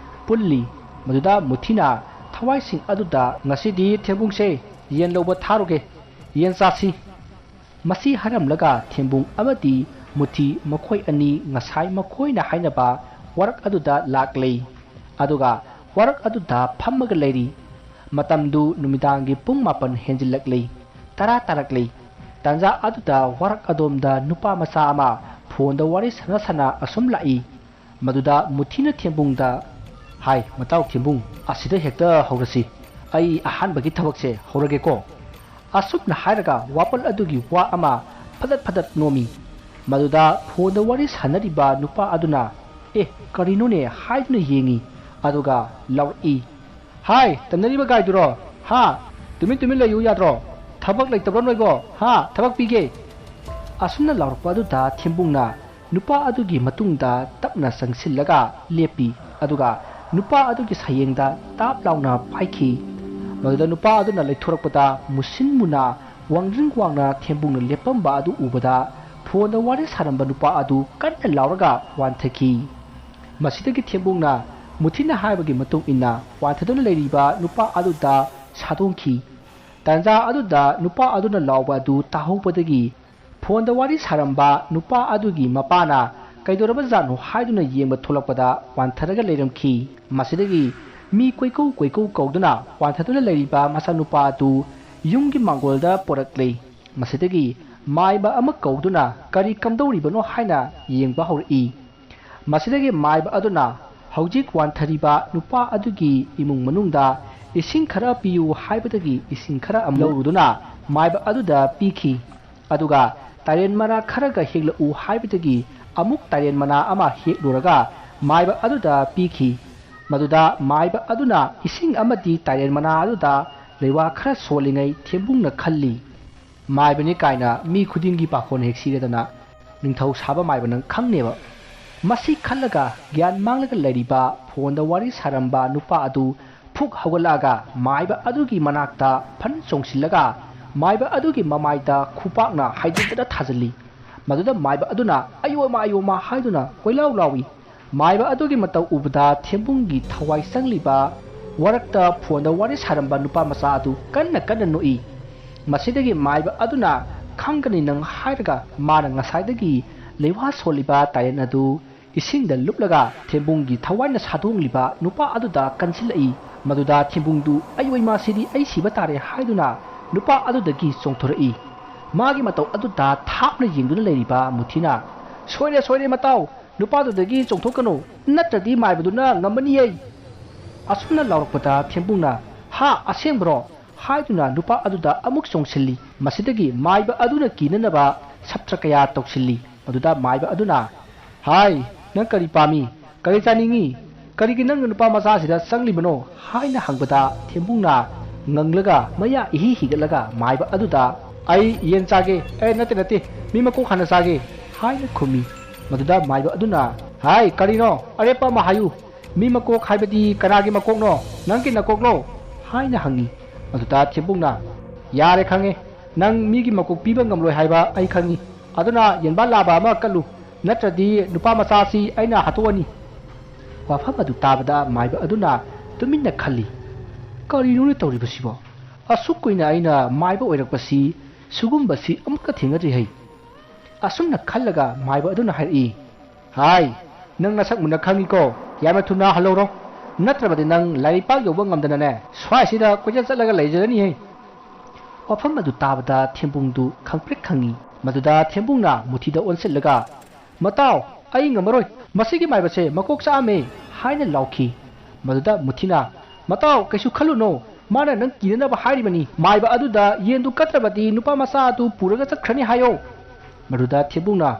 ꯄꯨꯜꯂꯤ꯫ ꯃꯗꯨꯗ ꯃꯨꯊꯤꯅ ꯊꯋꯥꯏꯁꯤꯡ ꯑꯗꯨꯗ, "ꯉꯁꯤꯗꯤ ꯊꯦꯝꯕꯨꯡꯁꯦ ꯌꯦꯟ ꯂꯧꯕ ꯊꯥꯔꯨꯒꯦ, ꯌꯦꯟ ꯆꯥꯁꯤ"꯫ ꯃꯁꯤ ꯍꯥꯏꯔꯝꯂꯒ ꯊꯦꯝꯕꯨꯡ ꯑꯃꯗꯤ ꯃꯨꯊꯤ ꯃꯈꯣꯏ ꯑꯅꯤ ꯉꯁꯥꯏ ꯃꯈꯣꯏꯅ ꯍꯥꯏꯅꯕ ꯋꯥꯔꯛ ꯑꯗꯨꯗ ꯂꯥꯛꯂꯦ꯫ ꯑꯗꯨꯒ ꯋꯥꯔꯛ ꯑꯗꯨꯗ ꯐꯝꯃꯒ ꯂꯩꯔꯤ꯫ ꯃꯇꯝꯗꯨ ꯅꯨꯃꯤꯗꯥꯡꯒꯤ ꯄꯨꯡ ꯃꯥꯄꯟ ꯍꯦꯟꯖꯤꯜꯂꯛꯂꯤ꯫ ꯇꯔꯥ ꯇꯥꯔꯛꯂꯤ꯫ ꯇꯥꯟꯖꯥ ꯑꯗꯨꯗ ꯋꯥꯔꯛ ꯑꯗꯣꯝꯗ ꯅꯨꯄꯥ ꯃꯆꯥ ꯑꯃ ꯐꯣꯟꯗ ꯋꯥꯔꯤ ꯁꯥꯟꯅ ꯁꯥꯟꯅ ꯑꯁꯨꯝ ꯂꯥꯛꯏ꯫ ꯃꯗꯨꯗ ꯃꯨꯊꯤꯅ ꯊꯦꯝꯕꯨꯡꯗ ꯍꯥꯏ, "ꯃꯇꯥꯎ ꯊꯦꯝꯕꯨꯡ, ꯑꯁꯤꯗ ꯍꯦꯛꯇ ꯍꯧꯔꯁꯤ꯫ ꯑꯩ ꯑꯍꯥꯟꯕꯒꯤ ꯊꯕꯛꯁꯦ ꯍꯧꯔꯒꯦꯀꯣ꯫ ꯑꯁꯨꯝꯅ ꯍꯥꯏꯔꯒ ꯋꯥꯄꯜ ꯑꯗꯨꯒꯤ ꯋꯥ ꯑꯃ ꯐꯗꯠ ꯐꯗꯠ ꯅꯣꯝꯃꯤ꯫ ꯃꯗꯨꯗ ꯐꯣꯟꯗ ꯋꯥꯔꯤ ꯁꯥꯟꯅꯔꯤꯕ ꯅꯨꯄꯥ ꯑꯗꯨꯅ, "ꯑꯦ, ꯀꯔꯤꯅꯣꯅꯦ?" ꯍꯥꯏꯗꯨꯅ ꯌꯦꯡꯉꯤ꯫ ꯑꯗꯨꯒ ꯂꯥꯎꯔꯛꯏ, "ꯍꯥꯏ, ꯇꯝꯅꯔꯤꯕ ꯒꯥꯏꯗꯨꯔꯣ? ꯍꯥ? ꯇꯨꯃꯤꯟ ꯇꯨꯃꯤꯟ ꯂꯩꯌꯨ ꯌꯥꯗ꯭ꯔꯣ? ꯊꯕꯛ ꯂꯩꯇꯕ꯭ꯔꯣ ꯅꯣꯏꯕꯣ? ꯍꯥ? ꯊꯕꯛ ꯄꯤꯒꯦ!" ꯑꯁꯨꯝꯅ ꯂꯥꯎꯔꯛꯄ ꯑꯗꯨꯗ ꯊꯦꯝꯕꯨꯡꯅ ꯅꯨꯄꯥ ꯑꯗꯨꯒꯤ ꯃꯇꯨꯡꯗ ꯇꯞꯅ ꯆꯪꯁꯤꯜꯂꯒ ꯂꯦꯞꯄꯤ꯫ ꯑꯗꯨꯒ ꯅꯨꯄꯥ ꯑꯗꯨꯒꯤ ꯁꯌꯦꯡꯗ ꯇꯥꯞ ꯂꯥꯎꯅ ꯄꯥꯏꯈꯤ꯫ ꯃꯗꯨꯗ ꯅꯨꯄꯥ ꯑꯗꯨꯅ ꯂꯩꯊꯣꯔꯛꯄꯗ ꯃꯨꯁꯤꯟ ꯃꯨꯅ ꯋꯥꯡꯗ꯭ꯔꯤꯡ ꯋꯥꯡꯅ ꯊꯦꯝꯕꯨꯡꯅ ꯂꯦꯞꯄꯝꯕ ꯑꯗꯨ ꯎꯕꯗ ꯐꯣꯟꯗ ꯋꯥꯔꯤ ꯁꯥꯔꯝꯕ ꯅꯨꯄꯥ ꯑꯗꯨ ꯀꯟꯅ ꯂꯥꯎꯔꯒ ꯋꯥꯟꯊꯈꯤ꯫ ꯃꯁꯤꯗꯒꯤ ꯊꯦꯝꯕꯨꯡꯅ ꯃꯨꯊꯤꯅ ꯍꯥꯏꯕꯒꯤ ꯃꯇꯨꯡ ꯏꯟꯅ ꯋꯥꯟꯊꯗꯨꯅ ꯂꯩꯔꯤꯕ ꯅꯨꯄꯥ ꯑꯗꯨꯗ ꯁꯥꯗꯣꯡꯈꯤ꯫ ꯇꯥꯟꯖꯥ ꯑꯗꯨꯗ ꯅꯨꯄꯥ ꯑꯗꯨꯅ ꯂꯥꯎꯕ ꯑꯗꯨ ꯇꯥꯍꯧꯕꯗꯒꯤ ꯐꯣꯟꯗ ꯋꯥꯔꯤ ꯁꯥꯔꯝꯕ ꯅꯨꯄꯥ ꯑꯗꯨꯒꯤ ꯃꯄꯥꯅ ꯀꯩꯗꯧꯔꯕꯖꯥꯠꯅꯣ ꯍꯥꯏꯗꯨꯅ ꯌꯦꯡꯕ ꯊꯣꯛꯂꯛꯄꯗ ꯋꯥꯟꯊꯔꯒ ꯂꯩꯔꯝꯈꯤ꯫ ꯃꯁꯤꯗꯒꯤ ꯃꯤ ꯀꯣꯏꯀꯧ ꯀꯣꯏꯀꯧ ꯀꯧꯗꯨꯅ ꯋꯥꯟꯊꯗꯨꯅ ꯂꯩꯔꯤꯕ ꯃꯆꯥꯅꯨꯄꯥ ꯑꯗꯨ ꯌꯨꯝꯒꯤ ꯃꯥꯡꯒꯣꯜꯗ ꯄꯣꯔꯛꯂꯦ꯫ ꯃꯁꯤꯗꯒꯤ ꯃꯥꯏꯕ ꯑꯃ ꯀꯧꯗꯨꯅ ꯀꯔꯤ ꯀꯝꯗꯧꯔꯤꯕꯅꯣ ꯍꯥꯏꯅ ꯌꯦꯡꯕ ꯍꯧꯔꯛꯏ꯫ ꯃꯁꯤꯗꯒꯤ ꯃꯥꯏꯕ ꯑꯗꯨꯅ ꯍꯧꯖꯤꯛ ꯋꯥꯟꯊꯔꯤꯕ ꯅꯨꯄꯥ ꯑꯗꯨꯒꯤ ꯏꯃꯨꯡ ꯃꯅꯨꯡꯗ ꯏꯁꯤꯡ ꯈꯔ ꯄꯤꯌꯨ ꯍꯥꯏꯕꯗꯒꯤ ꯏꯁꯤꯡ ꯈꯔ ꯑꯃ ꯂꯧꯔꯨꯗꯨꯅ ꯃꯥꯏꯕ ꯑꯗꯨꯗ ꯄꯤꯈꯤ꯫ ꯑꯗꯨꯒ ꯇꯥꯏꯔꯦꯟ ꯃꯅꯥ ꯈꯔꯒ ꯍꯦꯛꯂꯛꯎ ꯍꯥꯏꯕꯗꯒꯤ ꯑꯃꯨꯛ ꯇꯥꯏꯔꯦꯟ ꯃꯅꯥ ꯑꯃ ꯍꯦꯛꯂꯨꯔꯒ ꯃꯥꯏꯕ ꯑꯗꯨꯗ ꯄꯤꯈꯤ꯫ ꯃꯗꯨꯗ ꯃꯥꯏꯕ ꯑꯗꯨꯅ ꯏꯁꯤꯡ ꯑꯃꯗꯤ ꯇꯥꯏꯔꯦꯟ ꯃꯅꯥ ꯑꯗꯨꯗ ꯂꯩꯋꯥ ꯈꯔ ꯁꯣꯜꯂꯤꯉꯩ ꯊꯦꯝꯕꯨꯡꯅ ꯈꯜꯂꯤ, "ꯃꯥꯏꯕꯅꯤ ꯀꯥꯏꯅ ꯃꯤ ꯈꯨꯗꯤꯡꯒꯤ ꯄꯥꯈꯣꯟ ꯍꯦꯛ ꯁꯤꯔꯗꯅ ꯅꯤꯡꯊꯧ ꯁꯥꯕ ꯃꯥꯏꯕ ꯅꯪ ꯈꯪꯅꯦꯕ"꯫ ꯃꯁꯤ ꯈꯜꯂꯒ ꯒ꯭ꯌꯥꯟ ꯃꯥꯡꯂꯒ ꯂꯩꯔꯤꯕ ꯐꯣꯟꯗ ꯋꯥꯔꯤ ꯁꯥꯔꯝꯕ ꯅꯨꯄꯥ ꯑꯗꯨ ꯐꯨꯛ ꯍꯧꯒꯠꯂꯛꯑꯒ ꯃꯥꯏꯕ ꯑꯗꯨꯒꯤ ꯃꯅꯥꯛꯇ ꯐꯟ ꯆꯣꯡꯁꯤꯜꯂꯒ ꯃꯥꯏꯕ ꯑꯗꯨꯒꯤ ꯃꯃꯥꯏꯗ ꯈꯨꯄꯥꯛꯅ ꯍꯥꯏꯖꯤꯟꯗꯨꯅ ꯊꯥꯖꯤꯜꯂꯤ꯫ ꯃꯗꯨꯗ ꯃꯥꯏꯕ ꯑꯗꯨꯅ "ꯑꯌꯣꯃ, ꯑꯌꯣꯃ" ꯍꯥꯏꯗꯨꯅ ꯀꯣꯏꯂꯥꯎ ꯂꯥꯎꯏ꯫ ꯃꯥꯏꯕ ꯑꯗꯨꯒꯤ ꯃꯇꯧ ꯎꯕꯗ ꯊꯦꯝꯕꯨꯡꯒꯤ ꯊꯋꯥꯏ ꯆꯪꯂꯤꯕ ꯋꯥꯔꯛꯇ ꯐꯣꯟꯗ ꯋꯥꯔꯤ ꯁꯥꯔꯝꯕ ꯅꯨꯄꯥ ꯃꯆꯥ ꯑꯗꯨ ꯀꯟꯅ ꯀꯟꯅ ꯅꯣꯛꯏ꯫ ꯃꯁꯤꯗꯒꯤ ꯃꯥꯏꯕ ꯑꯗꯨꯅ "ꯈꯪꯒꯅꯤ ꯅꯪ" ꯍꯥꯏꯔꯒ ꯃꯥꯅ ꯉꯁꯥꯏꯗꯒꯤ ꯂꯩꯋꯥ ꯁꯣꯜꯂꯤꯕ ꯇꯥꯏꯔꯦꯟ ꯑꯗꯨ ꯏꯁꯤꯡꯗ ꯂꯨꯞꯂꯒ ꯊꯦꯝꯕꯨꯡꯒꯤ ꯊꯋꯥꯏꯅ ꯁꯥꯗꯣꯡꯂꯤꯕ ꯅꯨꯄꯥ ꯑꯗꯨꯗ ꯀꯟꯁꯤꯜꯂꯛꯏ꯫ ꯃꯗꯨꯗ ꯊꯦꯝꯕꯨꯡꯗꯨ "ꯑꯌꯣ ꯏꯃꯥ, ꯁꯤꯗꯤ ꯑꯩ ꯁꯤꯕ ꯇꯥꯔꯦ" ꯍꯥꯏꯗꯨꯅ ꯅꯨꯄꯥ ꯑꯗꯨꯗꯒꯤ ꯆꯣꯡꯊꯣꯔꯛꯏ꯫ ꯃꯥꯒꯤ ꯃꯇꯧ ꯑꯗꯨꯗ ꯊꯥꯞꯅ ꯌꯦꯡꯗꯨꯅ ꯂꯩꯔꯤꯕ ꯃꯨꯊꯤꯅ, "ꯁꯣꯏꯔꯦ, ꯁꯣꯏꯔꯦ ꯃꯇꯥꯎ, ꯅꯨꯄꯥꯗꯨꯗꯒꯤ ꯆꯣꯡꯊꯣꯛꯀꯅꯨ, ꯅꯠꯇ꯭ꯔꯗꯤ ꯃꯥꯏꯕꯗꯨꯅ ꯉꯝꯃꯅꯤꯌꯦ!" ꯑꯁꯨꯝꯅ ꯂꯥꯎꯔꯛꯄꯗ ꯊꯦꯝꯕꯨꯡꯅ "ꯍꯥ, ꯑꯁꯦꯡꯕ꯭ꯔꯣ?" ꯍꯥꯏꯗꯨꯅ ꯅꯨꯄꯥ ꯑꯗꯨꯗ ꯑꯃꯨꯛ ꯆꯣꯡꯁꯤꯜꯂꯤ꯫ ꯃꯁꯤꯗꯒꯤ ꯃꯥꯏꯕ ꯑꯗꯨꯅ ꯀꯤꯅꯅꯕ ꯁꯞꯇ꯭ꯔ ꯀꯌꯥ ꯇꯧꯁꯤꯜꯂꯤ꯫ ꯃꯗꯨꯗ ꯃꯥꯏꯕ ꯑꯗꯨꯅ, "ꯍꯥꯏ, ꯅꯪ ꯀꯔꯤ ꯄꯥꯝꯃꯤ? ꯀꯔꯤ ꯆꯥꯅꯤꯡꯉꯤ? ꯀꯔꯤꯒꯤ ꯅꯪꯅ ꯅꯨꯄꯥ ꯃꯆꯥꯁꯤꯗ ꯆꯪꯂꯤꯕꯅꯣ?" ꯍꯥꯏꯅ ꯍꯪꯕꯗ ꯊꯦꯝꯕꯨꯡꯅ ꯉꯪꯂꯒ ꯃꯌꯥ ꯏꯍꯤ ꯍꯤꯒꯠꯂꯒ ꯃꯥꯏꯕ ꯑꯗꯨꯗ, "ꯑꯩ ꯌꯦꯟ ꯆꯥꯒꯦ, ꯑꯦ, ꯅꯠꯇꯦ, ꯅꯠꯇꯦ, ꯃꯤ ꯃꯀꯣꯛ ꯍꯥꯟꯅ ꯆꯥꯒꯦ" ꯍꯥꯏꯅ ꯈꯨꯝꯃꯤ꯫ ꯃꯗꯨꯗ ꯃꯥꯏꯕ ꯑꯗꯨꯅ, "ꯍꯥꯏ, ꯀꯔꯤꯅꯣ? ꯑꯔꯦꯞꯄ ꯑꯃ ꯍꯥꯏꯌꯨ꯫ ꯃꯤ ꯃꯀꯣꯛ ꯍꯥꯏꯕꯗꯤ ꯀꯅꯥꯒꯤ ꯃꯀꯣꯛꯅꯣ? ꯅꯪꯒꯤ ꯅꯀꯣꯛꯂꯣ?" ꯍꯥꯏꯅ ꯍꯪꯉꯤ꯫ ꯃꯗꯨꯗ ꯊꯦꯝꯕꯨꯡꯅ, "ꯌꯥꯔꯦ, ꯈꯪꯉꯦ꯫ ꯅꯪ ꯃꯤꯒꯤ ꯃꯀꯣꯛ ꯄꯤꯕ ꯉꯝꯂꯣꯏ ꯍꯥꯏꯕ ꯑꯩ ꯈꯪꯉꯤ꯫ ꯑꯗꯨꯅ ꯌꯦꯟꯕꯥ ꯂꯥꯕ ꯑꯃ ꯀꯠꯂꯨ, ꯅꯠꯇ꯭ꯔꯗꯤ ꯅꯨꯄꯥ ꯃꯆꯥꯁꯤ ꯑꯩꯅ ꯍꯥꯠꯇꯣꯛꯑꯅꯤ"꯫ ꯋꯥꯐꯝ ꯑꯗꯨ ꯇꯥꯕꯗ ꯃꯥꯏꯕ ꯑꯗꯨꯅ ꯇꯨꯃꯤꯟꯅ ꯈꯜꯂꯤ, "ꯀꯔꯤꯅꯣꯅꯦ ꯇꯧꯔꯤꯕꯁꯤꯕꯣ? ꯑꯁꯨꯛ ꯀꯨꯏꯅ ꯑꯩꯅ ꯃꯥꯏꯕ ꯑꯣꯏꯔꯛꯄꯁꯤ ꯁꯤꯒꯨꯝꯕꯁꯤ ꯑꯃꯨꯛꯇ ꯊꯦꯡꯅꯗ꯭ꯔꯤ ꯍꯩ"꯫ ꯑꯁꯨꯝꯅ ꯈꯜꯂꯒ ꯃꯥꯏꯕ ꯑꯗꯨꯅ ꯍꯥꯏꯔꯛꯏ, "ꯍꯥꯏ, ꯅꯪ ꯅꯁꯛ ꯃꯨꯟꯅ ꯈꯪꯉꯤꯀꯣ, ꯌꯥꯝꯅ ꯊꯨꯅ ꯍꯜꯍꯧꯔꯣ, ꯅꯠꯇ꯭ꯔꯕꯗꯤ ꯅꯪ ꯂꯥꯏꯔꯩꯄꯥꯛ ꯌꯧꯕ ꯉꯝꯗꯅꯅꯦ, ꯁ꯭ꯋꯥꯏꯁꯤꯗ ꯀꯣꯏꯆꯠ ꯆꯠꯂꯒ ꯂꯩꯖꯔꯅꯤꯍꯦ"꯫ ꯋꯥꯐꯝ ꯑꯗꯨ ꯇꯥꯕꯗ ꯊꯦꯝꯕꯨꯡꯗꯨ ꯈꯪꯄ꯭ꯔꯦꯛ ꯈꯪꯉꯤ꯫ ꯃꯗꯨꯗ ꯊꯦꯝꯕꯨꯡꯅ ꯃꯨꯊꯤꯗ ꯑꯣꯟꯁꯤꯜꯂꯒ, "ꯃꯇꯥꯎ, ꯑꯩ ꯉꯝꯃꯔꯣꯏ, ꯃꯁꯤꯒꯤ ꯃꯥꯏꯕꯁꯦ ꯃꯀꯣꯛ ꯆꯥꯛꯑꯝꯃꯦ" ꯍꯥꯏꯅ ꯂꯥꯎꯈꯤ꯫ ꯃꯗꯨꯗ ꯃꯨꯊꯤꯅ, "ꯃꯇꯥꯎ, ꯀꯩꯁꯨ ꯈꯜꯂꯨꯅꯣ, ꯃꯥꯅ ꯅꯪ ꯀꯤꯅꯅꯕ ꯍꯥꯏꯔꯤꯕꯅꯤ꯫ ꯃꯥꯏꯕ ꯑꯗꯨꯗ ꯌꯦꯟꯗꯨ ꯀꯠꯇ꯭ꯔꯕꯗꯤ ꯅꯨꯄꯥ ꯃꯆꯥ ꯑꯗꯨ ꯄꯨꯔꯒ ꯆꯠꯈ꯭ꯔꯅꯤ ꯍꯥꯏꯌꯣ"꯫ ꯃꯗꯨꯗ ꯊꯦꯝꯕꯨꯡꯅ,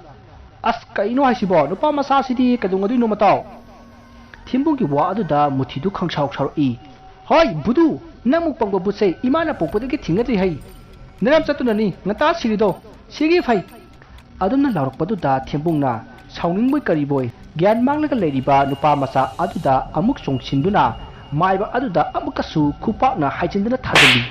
"ꯑꯁ, ꯀꯩꯅꯣ ꯍꯥꯏꯁꯤꯕꯣ? ꯅꯨꯄꯥ ꯃꯆꯥꯁꯤꯗꯤ ꯀꯩꯗꯧꯅꯗꯣꯏꯅꯣ, ꯃꯇꯥꯎ?" ꯊꯦꯝꯕꯨꯡꯒꯤ ꯋꯥ ꯑꯗꯨꯗ ꯃꯨꯊꯤꯗꯨ ꯈꯪꯁꯥꯎ ꯁꯥꯎꯔꯛꯏ꯫ "ꯍꯣꯏ, ꯕꯨꯗꯨ, ꯅꯪꯃꯨꯛ ꯄꯪꯕ ꯕꯨꯠꯁꯦ ꯏꯃꯥꯅ ꯄꯣꯛꯄꯗꯒꯤ ꯊꯦꯡꯅꯗ꯭ꯔꯤ ꯍꯩ꯫ ꯅꯔꯝ ꯆꯠꯇꯨꯅꯅꯤ ꯉꯟꯇꯥ ꯁꯤꯔꯤꯗꯣ꯫ ꯁꯤꯒꯤ ꯐꯩ"꯫ ꯑꯗꯨꯝꯅ ꯂꯥꯎꯔꯛꯄꯗꯨꯗ ꯊꯦꯝꯕꯨꯡꯅ ꯁꯥꯎꯅꯤꯡꯕꯣꯏ ꯀꯔꯤꯕꯣꯏ ꯒ꯭ꯌꯥꯟ ꯃꯥꯡꯂꯒ ꯂꯩꯔꯤꯕ ꯅꯨꯄꯥ ꯃꯆꯥ ꯑꯗꯨꯗ ꯑꯃꯨꯛ ꯆꯣꯡꯁꯤꯟꯗꯨꯅ ꯃꯥꯏꯕ ꯑꯗꯨꯗ ꯑꯃꯨꯛꯀꯁꯨ ꯈꯨꯄꯥꯛꯅ ꯍꯥꯏꯖꯤꯟꯗꯨꯅ ꯊꯥꯖꯤꯜꯂꯤ꯫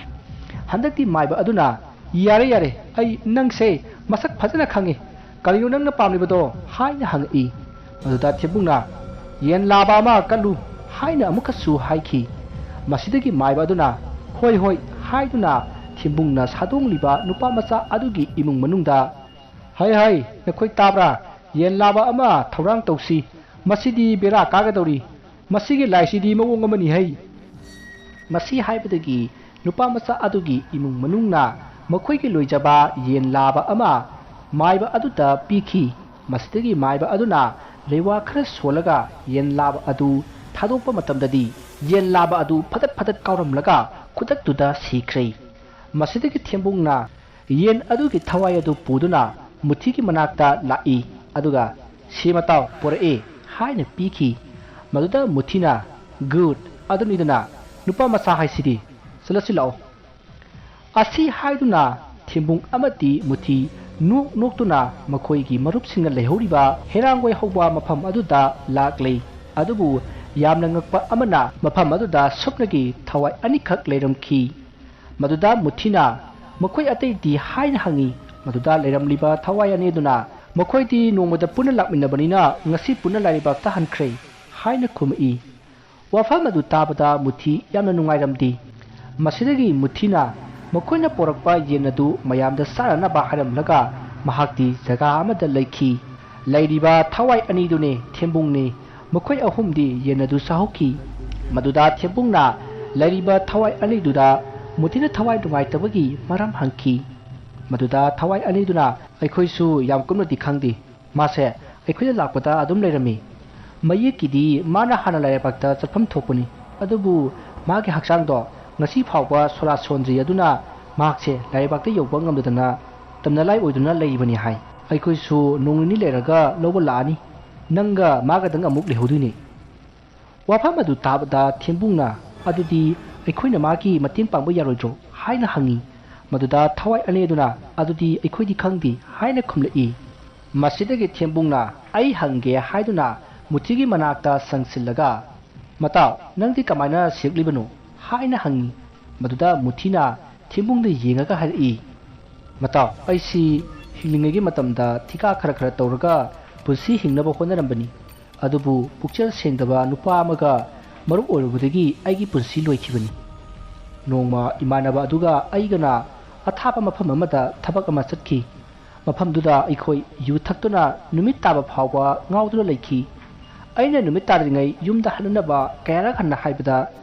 ꯍꯟꯗꯛꯇꯤ ꯃꯥꯏꯕ ꯑꯗꯨꯅ, "ꯌꯥꯔꯦ, ꯌꯥꯔꯦ, ꯑꯩ ꯅꯪꯁꯦ ꯃꯁꯛ ꯐꯖꯅ ꯈꯪꯉꯤ꯫ ꯀꯔꯤꯅꯣ ꯅꯪꯅ ꯄꯥꯝꯂꯤꯕꯗꯣ?" ꯍꯥꯏꯅ ꯍꯪꯉꯛꯏ꯫ ꯃꯗꯨꯗ ꯊꯦꯝꯕꯨꯡꯅ, "ꯌꯦꯟ ꯂꯥꯕ ꯑꯃ ꯀꯠꯂꯨ" ꯍꯥꯏꯅ ꯑꯃꯨꯛꯀꯁꯨ ꯍꯥꯏꯈꯤ꯫ ꯃꯁꯤꯗꯒꯤ ꯃꯥꯏꯕ ꯑꯗꯨꯅ, "ꯍꯣꯏ, ꯍꯣꯏ" ꯍꯥꯏꯗꯨꯅ ꯊꯦꯝꯕꯨꯡꯅ ꯁꯥꯗꯣꯡꯂꯤꯕ ꯅꯨꯄꯥ ꯃꯆꯥ ꯑꯗꯨꯒꯤ ꯏꯃꯨꯡ ꯃꯅꯨꯡꯗ, "ꯍꯩ, ꯍꯩ, ꯅꯈꯣꯏ ꯇꯥꯕ꯭ꯔꯥ? ꯌꯦꯟ ꯂꯥꯕ ꯑꯃ ꯊꯧꯔꯥꯡ ꯇꯧꯁꯤ꯫ ꯃꯁꯤꯗꯤ ꯕꯦꯔꯥ ꯀꯥꯒꯗꯧꯔꯤ꯫ ꯃꯁꯤꯒꯤ ꯂꯥꯏꯁꯤꯗꯤ ꯃꯑꯣꯡ ꯑꯃꯅꯤ ꯍꯩ"꯫ ꯃꯁꯤ ꯍꯥꯏꯕꯗꯒꯤ ꯅꯨꯄꯥ ꯃꯆꯥ ꯑꯗꯨꯒꯤ ꯏꯃꯨꯡ ꯃꯅꯨꯡꯅ ꯃꯈꯣꯏꯒꯤ ꯂꯣꯏꯖꯕ ꯌꯦꯟ ꯂꯥꯕ ꯑꯃ ꯃꯥꯏꯕ ꯑꯗꯨꯗ ꯄꯤꯈꯤ꯫ ꯃꯁꯤꯗꯒꯤ ꯃꯥꯏꯕ ꯑꯗꯨꯅ ꯂꯩꯋꯥ ꯈꯔ ꯁꯣꯜꯂꯒ ꯌꯦꯟ ꯂꯥꯕ ꯑꯗꯨ ꯊꯥꯗꯣꯛꯄ ꯃꯇꯝꯗꯗꯤ, ꯌꯦꯟ ꯂꯥꯕ ꯑꯗꯨ ꯐꯗꯠ ꯐꯗꯠ ꯀꯥꯎꯔꯝꯂꯒ ꯈꯨꯗꯛꯇꯨꯗ ꯁꯤꯈ꯭ꯔꯦ꯫ ꯃꯁꯤꯗꯒꯤ ꯊꯦꯝꯕꯨꯡꯅ ꯌꯦꯟ ꯑꯗꯨꯒꯤ ꯊꯋꯥꯏ ꯑꯗꯨ ꯄꯨꯗꯨꯅ ꯃꯨꯊꯤꯒꯤ ꯃꯅꯥꯛꯇ ꯂꯥꯛꯏ꯫ ꯑꯗꯨꯒ "ꯁꯤ ꯃꯇꯥꯎ, ꯄꯨꯔꯛꯑꯦ" ꯍꯥꯏꯅ ꯄꯤꯈꯤ꯫ ꯃꯗꯨꯗ ꯃꯨꯊꯤꯅ "ꯒꯨꯗ, ꯑꯗꯨꯅꯤꯗꯅ ꯅꯨꯄꯥ ꯃꯆꯥ ꯍꯥꯏꯁꯤꯗꯤ, ꯆꯠꯂꯁꯤ ꯂꯥꯛꯑꯣ" ꯑꯁꯤ ꯍꯥꯏꯗꯨꯅ ꯊꯦꯝꯕꯨꯡ ꯑꯃꯗꯤ ꯃꯨꯊꯤ ꯅꯣꯛ ꯅꯣꯛꯇꯨꯅ ꯃꯈꯣꯏꯒꯤ ꯃꯔꯨꯞꯁꯤꯡꯅ ꯂꯩꯍꯧꯔꯤꯕ ꯍꯩꯔꯥꯡꯒꯣꯏ ꯍꯧꯕ ꯃꯐꯝ ꯑꯗꯨꯗ ꯂꯥꯛꯂꯦ꯫ ꯑꯗꯨꯕꯨ ꯌꯥꯝꯅ ꯉꯛꯄ ꯑꯃꯅ, ꯃꯐꯝ ꯑꯗꯨꯗ ꯁꯨꯞꯅꯒꯤ ꯊꯋꯥꯏ ꯑꯅꯤꯈꯛ ꯂꯩꯔꯝꯈꯤ꯫ ꯃꯗꯨꯗ ꯃꯨꯊꯤꯅ "ꯃꯈꯣꯏ ꯑꯇꯩꯗꯤ?" ꯍꯥꯏꯅ ꯍꯪꯉꯤ꯫ ꯃꯗꯨꯗ ꯂꯩꯔꯝꯂꯤꯕ ꯊꯋꯥꯏ ꯑꯅꯤ ꯑꯗꯨꯅ "ꯃꯈꯣꯏꯗꯤ ꯅꯣꯡꯃꯗ ꯄꯨꯟꯅ ꯂꯥꯛꯃꯤꯟꯅꯕꯅꯤꯅ ꯉꯁꯤ ꯄꯨꯟꯅ ꯂꯥꯏꯔꯩꯕꯥꯛꯇ ꯍꯟꯈ꯭ꯔꯦ" ꯍꯥꯏꯅ ꯈꯨꯝꯃꯛꯏ꯫ ꯋꯥꯐꯝ ꯑꯗꯨ ꯇꯥꯕꯗ ꯃꯨꯊꯤ ꯌꯥꯝꯅ ꯅꯨꯡꯉꯥꯏꯔꯝꯗꯦ꯫ ꯃꯁꯤꯗꯒꯤ ꯃꯨꯊꯤꯅ ꯃꯈꯣꯏꯅ ꯄꯣꯔꯛꯄ ꯌꯦꯟ ꯑꯗꯨ ꯃꯌꯥꯝꯗ ꯆꯥꯅꯅꯕ ꯍꯥꯏꯔꯝꯂꯒ ꯃꯍꯥꯛꯇꯤ ꯖꯒꯥ ꯑꯃꯗ ꯂꯩꯈꯤ꯫ ꯂꯩꯔꯤꯕ ꯊꯋꯥꯏ ꯑꯅꯤꯗꯨꯅꯦ ꯊꯦꯝꯕꯨꯡꯅꯦ, ꯃꯈꯣꯏ ꯑꯍꯨꯝꯗꯤ ꯌꯦꯟ ꯑꯗꯨ ꯆꯥꯍꯧꯈꯤ꯫ ꯃꯗꯨꯗ ꯊꯦꯝꯕꯨꯡꯅ ꯂꯩꯔꯤꯕ ꯊꯋꯥꯏ ꯑꯅꯤꯗꯨꯗ ꯃꯨꯊꯤꯅ ꯊꯋꯥꯏ ꯅꯨꯡꯉꯥꯏꯇꯕꯒꯤ ꯃꯔꯝ ꯍꯪꯈꯤ꯫ ꯃꯗꯨꯗ ꯊꯋꯥꯏ ꯑꯅꯤꯗꯨꯅ "ꯑꯩꯈꯣꯏꯁꯨ ꯌꯥꯝ ꯀꯨꯞꯅꯗꯤ ꯈꯪꯗꯦ꯫ ꯃꯥꯁꯦ ꯑꯩꯈꯣꯏꯗ ꯂꯥꯛꯄꯗ ꯑꯗꯨꯝ ꯂꯩꯔꯝꯃꯤ꯫ ꯃꯌꯦꯛꯀꯤꯗꯤ ꯃꯥꯅ ꯍꯥꯟꯅ ꯂꯥꯏꯔꯩꯕꯥꯛꯇ ꯆꯠꯐꯝ ꯊꯣꯛꯄꯅꯤ, ꯑꯗꯨꯕꯨ ꯃꯥꯒꯤ ꯍꯛꯆꯥꯡꯗꯣ ꯉꯁꯤ ꯐꯥꯎꯕ ꯁꯣꯔꯥ ꯁꯣꯟꯗ꯭ꯔꯤ꯫ ꯑꯗꯨꯅ ꯃꯍꯥꯛꯁꯦ ꯂꯥꯏꯔꯩꯕꯥꯛꯇ ꯌꯧꯕ ꯉꯝꯗꯗꯅ ꯇꯝꯅꯂꯥꯏ ꯑꯣꯏꯗꯨꯅ ꯂꯩꯔꯤꯕꯅꯤ" ꯍꯥꯏ꯫ "ꯑꯩꯈꯣꯏꯁꯨ ꯅꯣꯡ ꯅꯤꯅꯤ ꯂꯩꯔꯒ ꯂꯧꯕ ꯂꯥꯛꯑꯅꯤ꯫ ꯅꯪꯒ ꯃꯥꯒꯗꯪ ꯑꯃꯨꯛ ꯂꯩꯍꯧꯗꯣꯏꯅꯤ"꯫ ꯋꯥꯐꯝ ꯑꯗꯨ ꯇꯥꯕꯗ ꯊꯦꯝꯕꯨꯡꯅ "ꯑꯗꯨꯗꯤ ꯑꯩꯈꯣꯏꯅ ꯃꯥꯒꯤ ꯃꯇꯦꯡ ꯄꯥꯡꯕ ꯌꯥꯔꯣꯏꯗ꯭ꯔꯣ?" ꯍꯥꯏꯅ ꯍꯪꯉꯤ꯫ ꯃꯗꯨꯗ ꯊꯋꯥꯏ ꯑꯅꯤ ꯑꯗꯨꯅ "ꯑꯗꯨꯗꯤ ꯑꯩꯈꯣꯏꯗꯤ ꯈꯪꯗꯦ" ꯍꯥꯏꯅ ꯈꯨꯝꯂꯛꯏ꯫ ꯃꯁꯤꯗꯒꯤ ꯊꯦꯝꯕꯨꯡꯅ "ꯑꯩ ꯍꯪꯒꯦ" ꯍꯥꯏꯗꯨꯅ ꯃꯨꯊꯤꯒꯤ ꯃꯅꯥꯛꯇ ꯆꯪꯁꯤꯜꯂꯒ "ꯃꯇꯥꯎ, ꯅꯪꯗꯤ ꯀꯃꯥꯏꯅ ꯁꯤꯔꯛꯂꯤꯕꯅꯣ?" ꯍꯥꯏꯅ ꯍꯪꯉꯤ꯫ ꯃꯗꯨꯗ ꯃꯨꯊꯤꯅ ꯊꯦꯝꯕꯨꯡꯗ ꯌꯦꯡꯉꯒ ꯍꯥꯏꯔꯛꯏ, "ꯃꯇꯥꯎ, ꯑꯩꯁꯤ ꯍꯤꯡꯂꯤꯉꯩꯒꯤ ꯃꯇꯝꯗ ꯊꯤꯀꯥ ꯈꯔ ꯈꯔ ꯇꯧꯔꯒ ꯄꯨꯟꯁꯤ ꯍꯤꯡꯅꯕ ꯍꯣꯠꯅꯔꯝꯕꯅꯤ꯫ ꯑꯗꯨꯕꯨ ꯄꯨꯛꯆꯦꯜ ꯁꯦꯡꯗꯕ ꯅꯨꯄꯥ ꯑꯃꯒ ꯃꯔꯨꯞ ꯑꯣꯏꯔꯨꯕꯗꯒꯤ ꯑꯩꯒꯤ ꯄꯨꯟꯁꯤ ꯂꯣꯏꯈꯤꯕꯅꯤ꯫ ꯅꯣꯡꯃ ꯏꯃꯥꯟꯅꯕ ꯑꯗꯨꯒ ꯑꯩꯒꯅ ꯑꯊꯥꯞꯄ ꯃꯐꯝ ꯑꯃꯗ ꯊꯕꯛ ꯑꯃ ꯆꯠꯈꯤ꯫ ꯃꯐꯝꯗꯨꯗ ꯑꯩꯈꯣꯏ ꯌꯨ ꯊꯛꯇꯨꯅ ꯅꯨꯃꯤꯠ ꯇꯥꯕ ꯐꯥꯎꯕ ꯉꯥꯎꯗꯨꯅ ꯂꯩꯈꯤ꯫ ꯑꯩꯅ ꯅꯨꯃꯤꯠ ꯇꯥꯗ꯭ꯔꯤꯉꯩ ꯌꯨꯝꯗ ꯍꯟꯅꯅꯕ ꯀꯌꯥꯔꯛ ꯍꯟꯅ ꯍꯥꯏꯕꯗ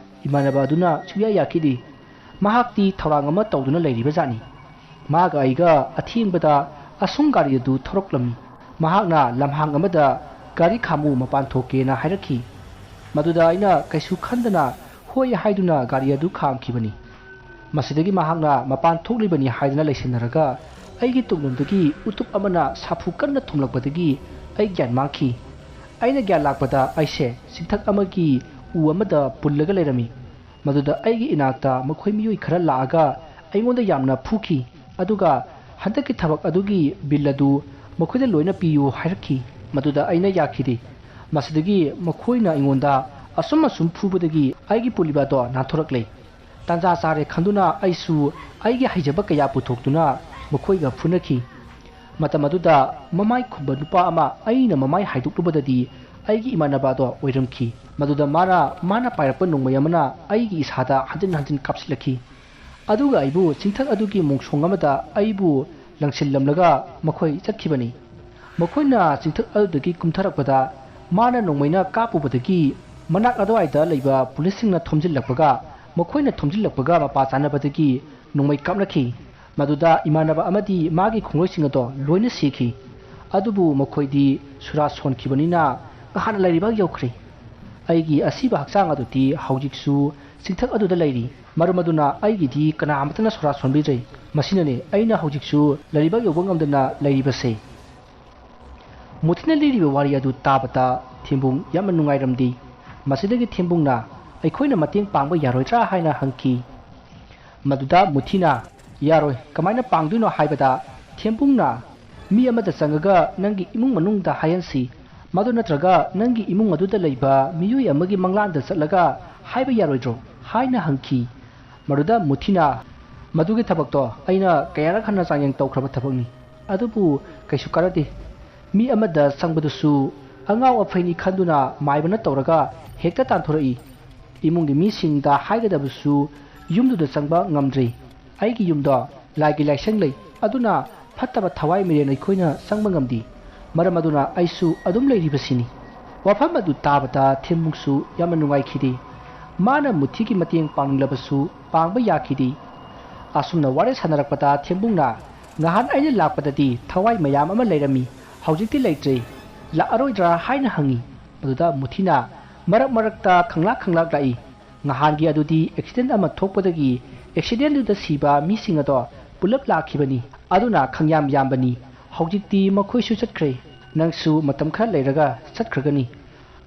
ꯏꯃꯥꯟꯅꯕ ꯑꯗꯨꯅ ꯁꯨꯡꯌꯥ ꯌꯥꯈꯤꯗꯦ꯫ ꯃꯍꯥꯛꯇꯤ ꯊꯧꯔꯥꯡ ꯑꯃ ꯇꯧꯗꯨꯅ ꯂꯩꯔꯤꯕꯖꯥꯠꯅꯤ꯫ ꯃꯥꯒ ꯑꯩꯒ ꯑꯊꯦꯡꯕꯗ ꯑꯁꯨꯝ ꯒꯥꯔꯤ ꯑꯗꯨ ꯊꯧꯔꯛꯂꯝꯃꯤ꯫ ꯃꯍꯥꯛꯅ ꯂꯝꯍꯥꯡ ꯑꯃꯗ ꯒꯥꯔꯤ ꯈꯥꯝꯃꯨ, ꯃꯄꯥꯟ ꯊꯣꯛꯀꯦꯅ ꯍꯥꯏꯔꯛꯈꯤ꯫ ꯃꯗꯨꯗ ꯑꯩꯅ ꯀꯩꯁꯨ ꯈꯟꯗꯅ ꯍꯣꯏ ꯍꯥꯏꯗꯨꯅ ꯒꯥꯔꯤ ꯑꯗꯨ ꯈꯥꯝꯈꯤꯕꯅꯤ꯫ ꯃꯁꯤꯗꯒꯤ ꯃꯍꯥꯛꯅ ꯃꯄꯥꯟ ꯊꯣꯛꯂꯤꯕꯅꯤ ꯍꯥꯏꯗꯅ ꯂꯩꯁꯤꯟꯅꯔꯒ ꯑꯩꯒꯤ ꯇꯨꯡꯂꯣꯝꯗꯒꯤ ꯎꯇꯨꯞ ꯑꯃꯅ ꯁꯥꯐꯨ ꯀꯟꯅ ꯊꯣꯝꯂꯛꯄꯗꯒꯤ ꯑꯩ ꯒ꯭ꯌꯥꯟ ꯃꯥꯡꯈꯤ꯫ ꯑꯩꯅ ꯒ꯭ꯌꯥꯟ ꯂꯥꯛꯄꯗ ꯑꯩꯁꯦ ꯆꯤꯡꯊꯛ ꯑꯃꯒꯤ ꯎ ꯑꯃꯗ ꯄꯨꯜꯂꯒ ꯂꯩꯔꯝꯃꯤ꯫ ꯃꯗꯨꯗ ꯑꯩꯒꯤ ꯏꯅꯥꯛꯇ ꯃꯈꯣꯏ ꯃꯤꯑꯣꯏ ꯈꯔ ꯂꯥꯛꯑꯒ ꯑꯩꯉꯣꯟꯗ ꯌꯥꯝꯅ ꯐꯨꯈꯤ, ꯑꯗꯨꯒ ꯍꯟꯗꯛꯀꯤ ꯊꯕꯛ ꯑꯗꯨꯒꯤ ꯕꯤꯜ ꯑꯗꯨ ꯃꯈꯣꯏꯗ ꯂꯣꯏꯅ ꯄꯤꯌꯨ ꯍꯥꯏꯔꯛꯈꯤ꯫ ꯃꯗꯨꯗ ꯑꯩꯅ ꯌꯥꯈꯤꯗꯦ꯫ ꯃꯁꯤꯗꯒꯤ ꯃꯈꯣꯏꯅ ꯑꯩꯉꯣꯟꯗ ꯑꯁꯨꯝ ꯑꯁꯨꯝ ꯐꯨꯕꯗꯒꯤ ꯑꯩꯒꯤ ꯄꯨꯜꯂꯤꯕ ꯑꯗꯣ ꯅꯥꯟꯊꯣꯔꯛꯂꯦ꯫ ꯇꯥꯟꯖꯥ ꯆꯥꯔꯦ ꯈꯟꯗꯨꯅ ꯑꯩꯁꯨ ꯑꯩꯒꯤ ꯍꯩꯖꯕ ꯀꯌꯥ ꯄꯨꯊꯣꯛꯇꯨꯅ ꯃꯈꯣꯏꯒ ꯐꯨꯅꯈꯤ꯫ ꯃꯇꯝ ꯑꯗꯨꯗ ꯃꯃꯥꯏ ꯈꯨꯝꯕ ꯅꯨꯄꯥ ꯑꯃ ꯑꯩꯅ ꯃꯃꯥꯏ ꯍꯥꯏꯗꯣꯛꯂꯨꯕꯗꯗꯤ ꯑꯩꯒꯤ ꯏꯃꯥꯟꯅꯕ ꯑꯗꯣ ꯑꯣꯏꯔꯝꯈꯤ꯫ ꯃꯗꯨꯗ ꯃꯥꯅ, ꯃꯥꯅ ꯄꯥꯏꯔꯛꯄ ꯅꯣꯡꯃꯩ ꯑꯃꯅ ꯑꯩꯒꯤ ꯏꯁꯥꯗ ꯍꯟꯖꯤꯟ ꯍꯟꯖꯤꯟ ꯀꯥꯞꯁꯤꯜꯂꯛꯈꯤ꯫ ꯑꯗꯨꯒ ꯑꯩꯕꯨ ꯆꯤꯡꯊꯛ ꯑꯗꯨꯒꯤ ꯃꯣꯡꯁꯣꯡ ꯑꯃꯗ ꯑꯩꯕꯨ ꯂꯪꯁꯤꯜꯂꯝꯂꯒ ꯃꯈꯣꯏ ꯆꯠꯈꯤꯕꯅꯤ꯫ ꯃꯈꯣꯏꯅ ꯆꯤꯡꯊꯛ ꯑꯗꯨꯗꯒꯤ ꯀꯨꯝꯊꯔꯛꯄꯗ ꯃꯥꯅ ꯅꯣꯡꯃꯩꯅ ꯀꯥꯞꯄꯨꯕꯗꯒꯤ ꯃꯅꯥꯛ ꯑꯗꯨꯋꯥꯏꯗ ꯂꯩꯕ ꯄꯨꯂꯤꯁꯁꯤꯡꯅ ꯊꯣꯝꯖꯤꯜꯂꯛꯄꯒ, ꯃꯈꯣꯏꯅ ꯊꯣꯝꯖꯤꯜꯂꯛꯄꯒ ꯃꯄꯥ ꯆꯥꯅꯕꯗꯒꯤ ꯅꯣꯡꯃꯩ ꯀꯥꯞꯅꯈꯤ꯫ ꯃꯗꯨꯗ ꯏꯃꯥꯟꯅꯕ ꯑꯃꯗꯤ ꯃꯥꯒꯤ ꯈꯣꯡꯂꯣꯏꯁꯤꯡ ꯑꯗꯣ ꯂꯣꯏꯅ ꯁꯤꯈꯤ꯫ ꯑꯗꯨꯕꯨ ꯃꯈꯣꯏꯗꯤ ꯁꯨꯔꯥ ꯁꯣꯟꯈꯤꯕꯅꯤꯅ ꯉꯍꯥꯟꯅ ꯂꯩꯔꯤꯕꯥꯛ ꯌꯧꯈ꯭ꯔꯦ꯫ ꯑꯩꯒꯤ ꯑꯁꯤꯕ ꯍꯛꯆꯥꯡ ꯑꯗꯨꯗꯤ ꯍꯧꯖꯤꯛꯁꯨ ꯆꯤꯡꯊꯛ ꯑꯗꯨꯗ ꯂꯩꯔꯤ꯫ ꯃꯔꯝ ꯑꯗꯨꯅ ꯑꯩꯒꯤꯗꯤ ꯀꯅꯥ ꯑꯃꯠꯇꯅ ꯁꯣꯔꯥ ꯁꯣꯟꯕꯤꯗ꯭ꯔꯦ꯫ ꯃꯁꯤꯅꯅꯦ ꯑꯩꯅ ꯍꯧꯖꯤꯛꯁꯨ ꯂꯩꯔꯤꯕꯥꯛ ꯌꯧꯕ ꯉꯝꯗꯅ ꯂꯩꯔꯤꯕꯁꯦ꯫ ꯃꯨꯊꯤꯅ ꯂꯤꯔꯤꯕ ꯋꯥꯔꯤ ꯑꯗꯨ ꯇꯥꯕꯗ ꯊꯦꯝꯕꯨꯡ ꯌꯥꯝꯅ ꯅꯨꯡꯉꯥꯏꯔꯝꯗꯦ꯫ ꯃꯁꯤꯗꯒꯤ ꯊꯦꯝꯕꯨꯡꯅ, "ꯑꯩꯈꯣꯏꯅ ꯃꯇꯦꯡ ꯄꯥꯡꯕ ꯌꯥꯔꯣꯏꯗ꯭ꯔꯥ?" ꯍꯥꯏꯅ ꯍꯪꯈꯤ꯫ ꯃꯗꯨꯗ ꯃꯨꯊꯤꯅ, "ꯌꯥꯔꯣꯏ, ꯀꯃꯥꯏꯅ ꯄꯥꯡꯗꯣꯏꯅꯣ?" ꯍꯥꯏꯕꯗ ꯊꯦꯝꯕꯨꯡꯅ, "ꯃꯤ ꯑꯃꯗ ꯆꯪꯉꯒ ꯅꯪꯒꯤ ꯏꯃꯨꯡ ꯃꯅꯨꯡꯗ ꯍꯥꯏꯍꯟꯁꯤ, ꯃꯗꯨ ꯅꯠꯇ꯭ꯔꯒ ꯅꯪꯒꯤ ꯏꯃꯨꯡ ꯑꯗꯨꯗ ꯂꯩꯕ ꯃꯤꯑꯣꯏ ꯑꯃꯒꯤ ꯃꯪꯂꯥꯟꯗ ꯆꯠꯂꯒ ꯍꯥꯏꯕ ꯌꯥꯔꯣꯏꯗ꯭ꯔꯣ?" ꯍꯥꯏꯅ ꯍꯪꯈꯤ꯫ ꯃꯗꯨꯗ ꯃꯨꯊꯤꯅ, "ꯃꯗꯨꯒꯤ ꯊꯕꯛꯇꯣ ꯑꯩꯅ ꯀꯌꯥꯔꯛ ꯍꯟꯅ ꯆꯥꯡꯌꯦꯡ ꯇꯧꯈ꯭ꯔꯕ ꯊꯕꯛꯅꯤ, ꯑꯗꯨꯕꯨ ꯀꯩꯁꯨ ꯀꯥꯟꯅꯗꯦ꯫ ꯃꯤ ꯑꯃꯗ ꯆꯪꯕꯗꯨꯁꯨ ꯑꯉꯥꯎ ꯑꯐꯩꯅꯤ ꯈꯟꯗꯨꯅ ꯃꯥꯏꯕꯅ ꯇꯧꯔꯒ ꯍꯦꯛꯇ ꯇꯥꯟꯊꯣꯔꯛꯏ꯫ ꯏꯃꯨꯡꯒꯤ ꯃꯤꯁꯤꯡꯗ ꯍꯥꯏꯒꯗꯕꯁꯨ ꯌꯨꯝꯗꯨꯗ ꯆꯪꯕ ꯉꯝꯗ꯭ꯔꯤ꯫ ꯑꯩꯒꯤ ꯌꯨꯝꯗꯣ ꯂꯥꯏꯒꯤ ꯂꯥꯏꯁꯪ ꯂꯩ, ꯑꯗꯨꯅ ꯐꯠꯇꯕ ꯊꯋꯥꯏ ꯃꯤꯔꯦꯟ ꯑꯩꯈꯣꯏꯅ ꯆꯪꯕ ꯉꯝꯗꯦ꯫ ꯃꯔꯝ ꯑꯗꯨꯅ ꯑꯩꯁꯨ ꯑꯗꯨꯝ ꯂꯩꯔꯤꯕꯁꯤꯅꯤ꯫" ꯋꯥꯐꯝ ꯑꯗꯨ ꯇꯥꯕꯗ ꯊꯦꯝꯕꯨꯡꯁꯨ ꯌꯥꯝꯅ ꯅꯨꯡꯉꯥꯏꯈꯤꯗꯦ꯫ ꯃꯥꯅ ꯃꯨꯊꯤꯒꯤ ꯃꯇꯦꯡ ꯄꯥꯡꯅꯤꯡꯂꯕꯁꯨ ꯄꯥꯡꯕ ꯌꯥꯈꯤꯗꯦ꯫ ꯑꯁꯨꯝꯅ ꯋꯥꯔꯤ ꯁꯥꯟꯅꯔꯛꯄꯗ ꯊꯦꯝꯕꯨꯡꯅ, "ꯉꯍꯥꯟ ꯑꯩꯅ ꯂꯥꯛꯄꯗꯗꯤ ꯊꯋꯥꯏ ꯃꯌꯥꯝ ꯑꯃ ꯂꯩꯔꯝꯃꯤ, ꯍꯧꯖꯤꯛꯇꯤ ꯂꯩꯇ꯭ꯔꯦ, ꯂꯥꯛꯑꯔꯣꯏꯗ꯭ꯔꯥ?" ꯍꯥꯏꯅ ꯍꯪꯉꯤ꯫ ꯃꯗꯨꯗ ꯃꯨꯊꯤꯅ, ꯃꯔꯛ ꯃꯔꯛꯇ ꯈꯪꯂꯥꯛ ꯈꯪꯂꯥꯛ ꯂꯥꯛꯏ꯫ ꯅꯍꯥꯟꯒꯤ ꯑꯗꯨꯗꯤ ꯑꯦꯛꯁꯤꯗꯦꯟ ꯑꯃ ꯊꯣꯛꯄꯗꯒꯤ ꯑꯦꯛꯁꯤꯗꯦꯟꯗꯨꯗ ꯁꯤꯕ ꯃꯤꯁꯤꯡ ꯑꯗꯣ ꯄꯨꯂꯞ ꯂꯥꯛꯈꯤꯕꯅꯤ꯫ ꯑꯗꯨꯅ ꯈꯪꯌꯥꯝ ꯌꯥꯝꯕꯅꯤ꯫ ꯍꯧꯖꯤꯛꯇꯤ ꯃꯈꯣꯏꯁꯨ ꯆꯠꯈ꯭ꯔꯦ꯫ ꯅꯪꯁꯨ ꯃꯇꯝ ꯈꯔ ꯂꯩꯔꯒ ꯆꯠꯈ꯭ꯔꯒꯅꯤ꯫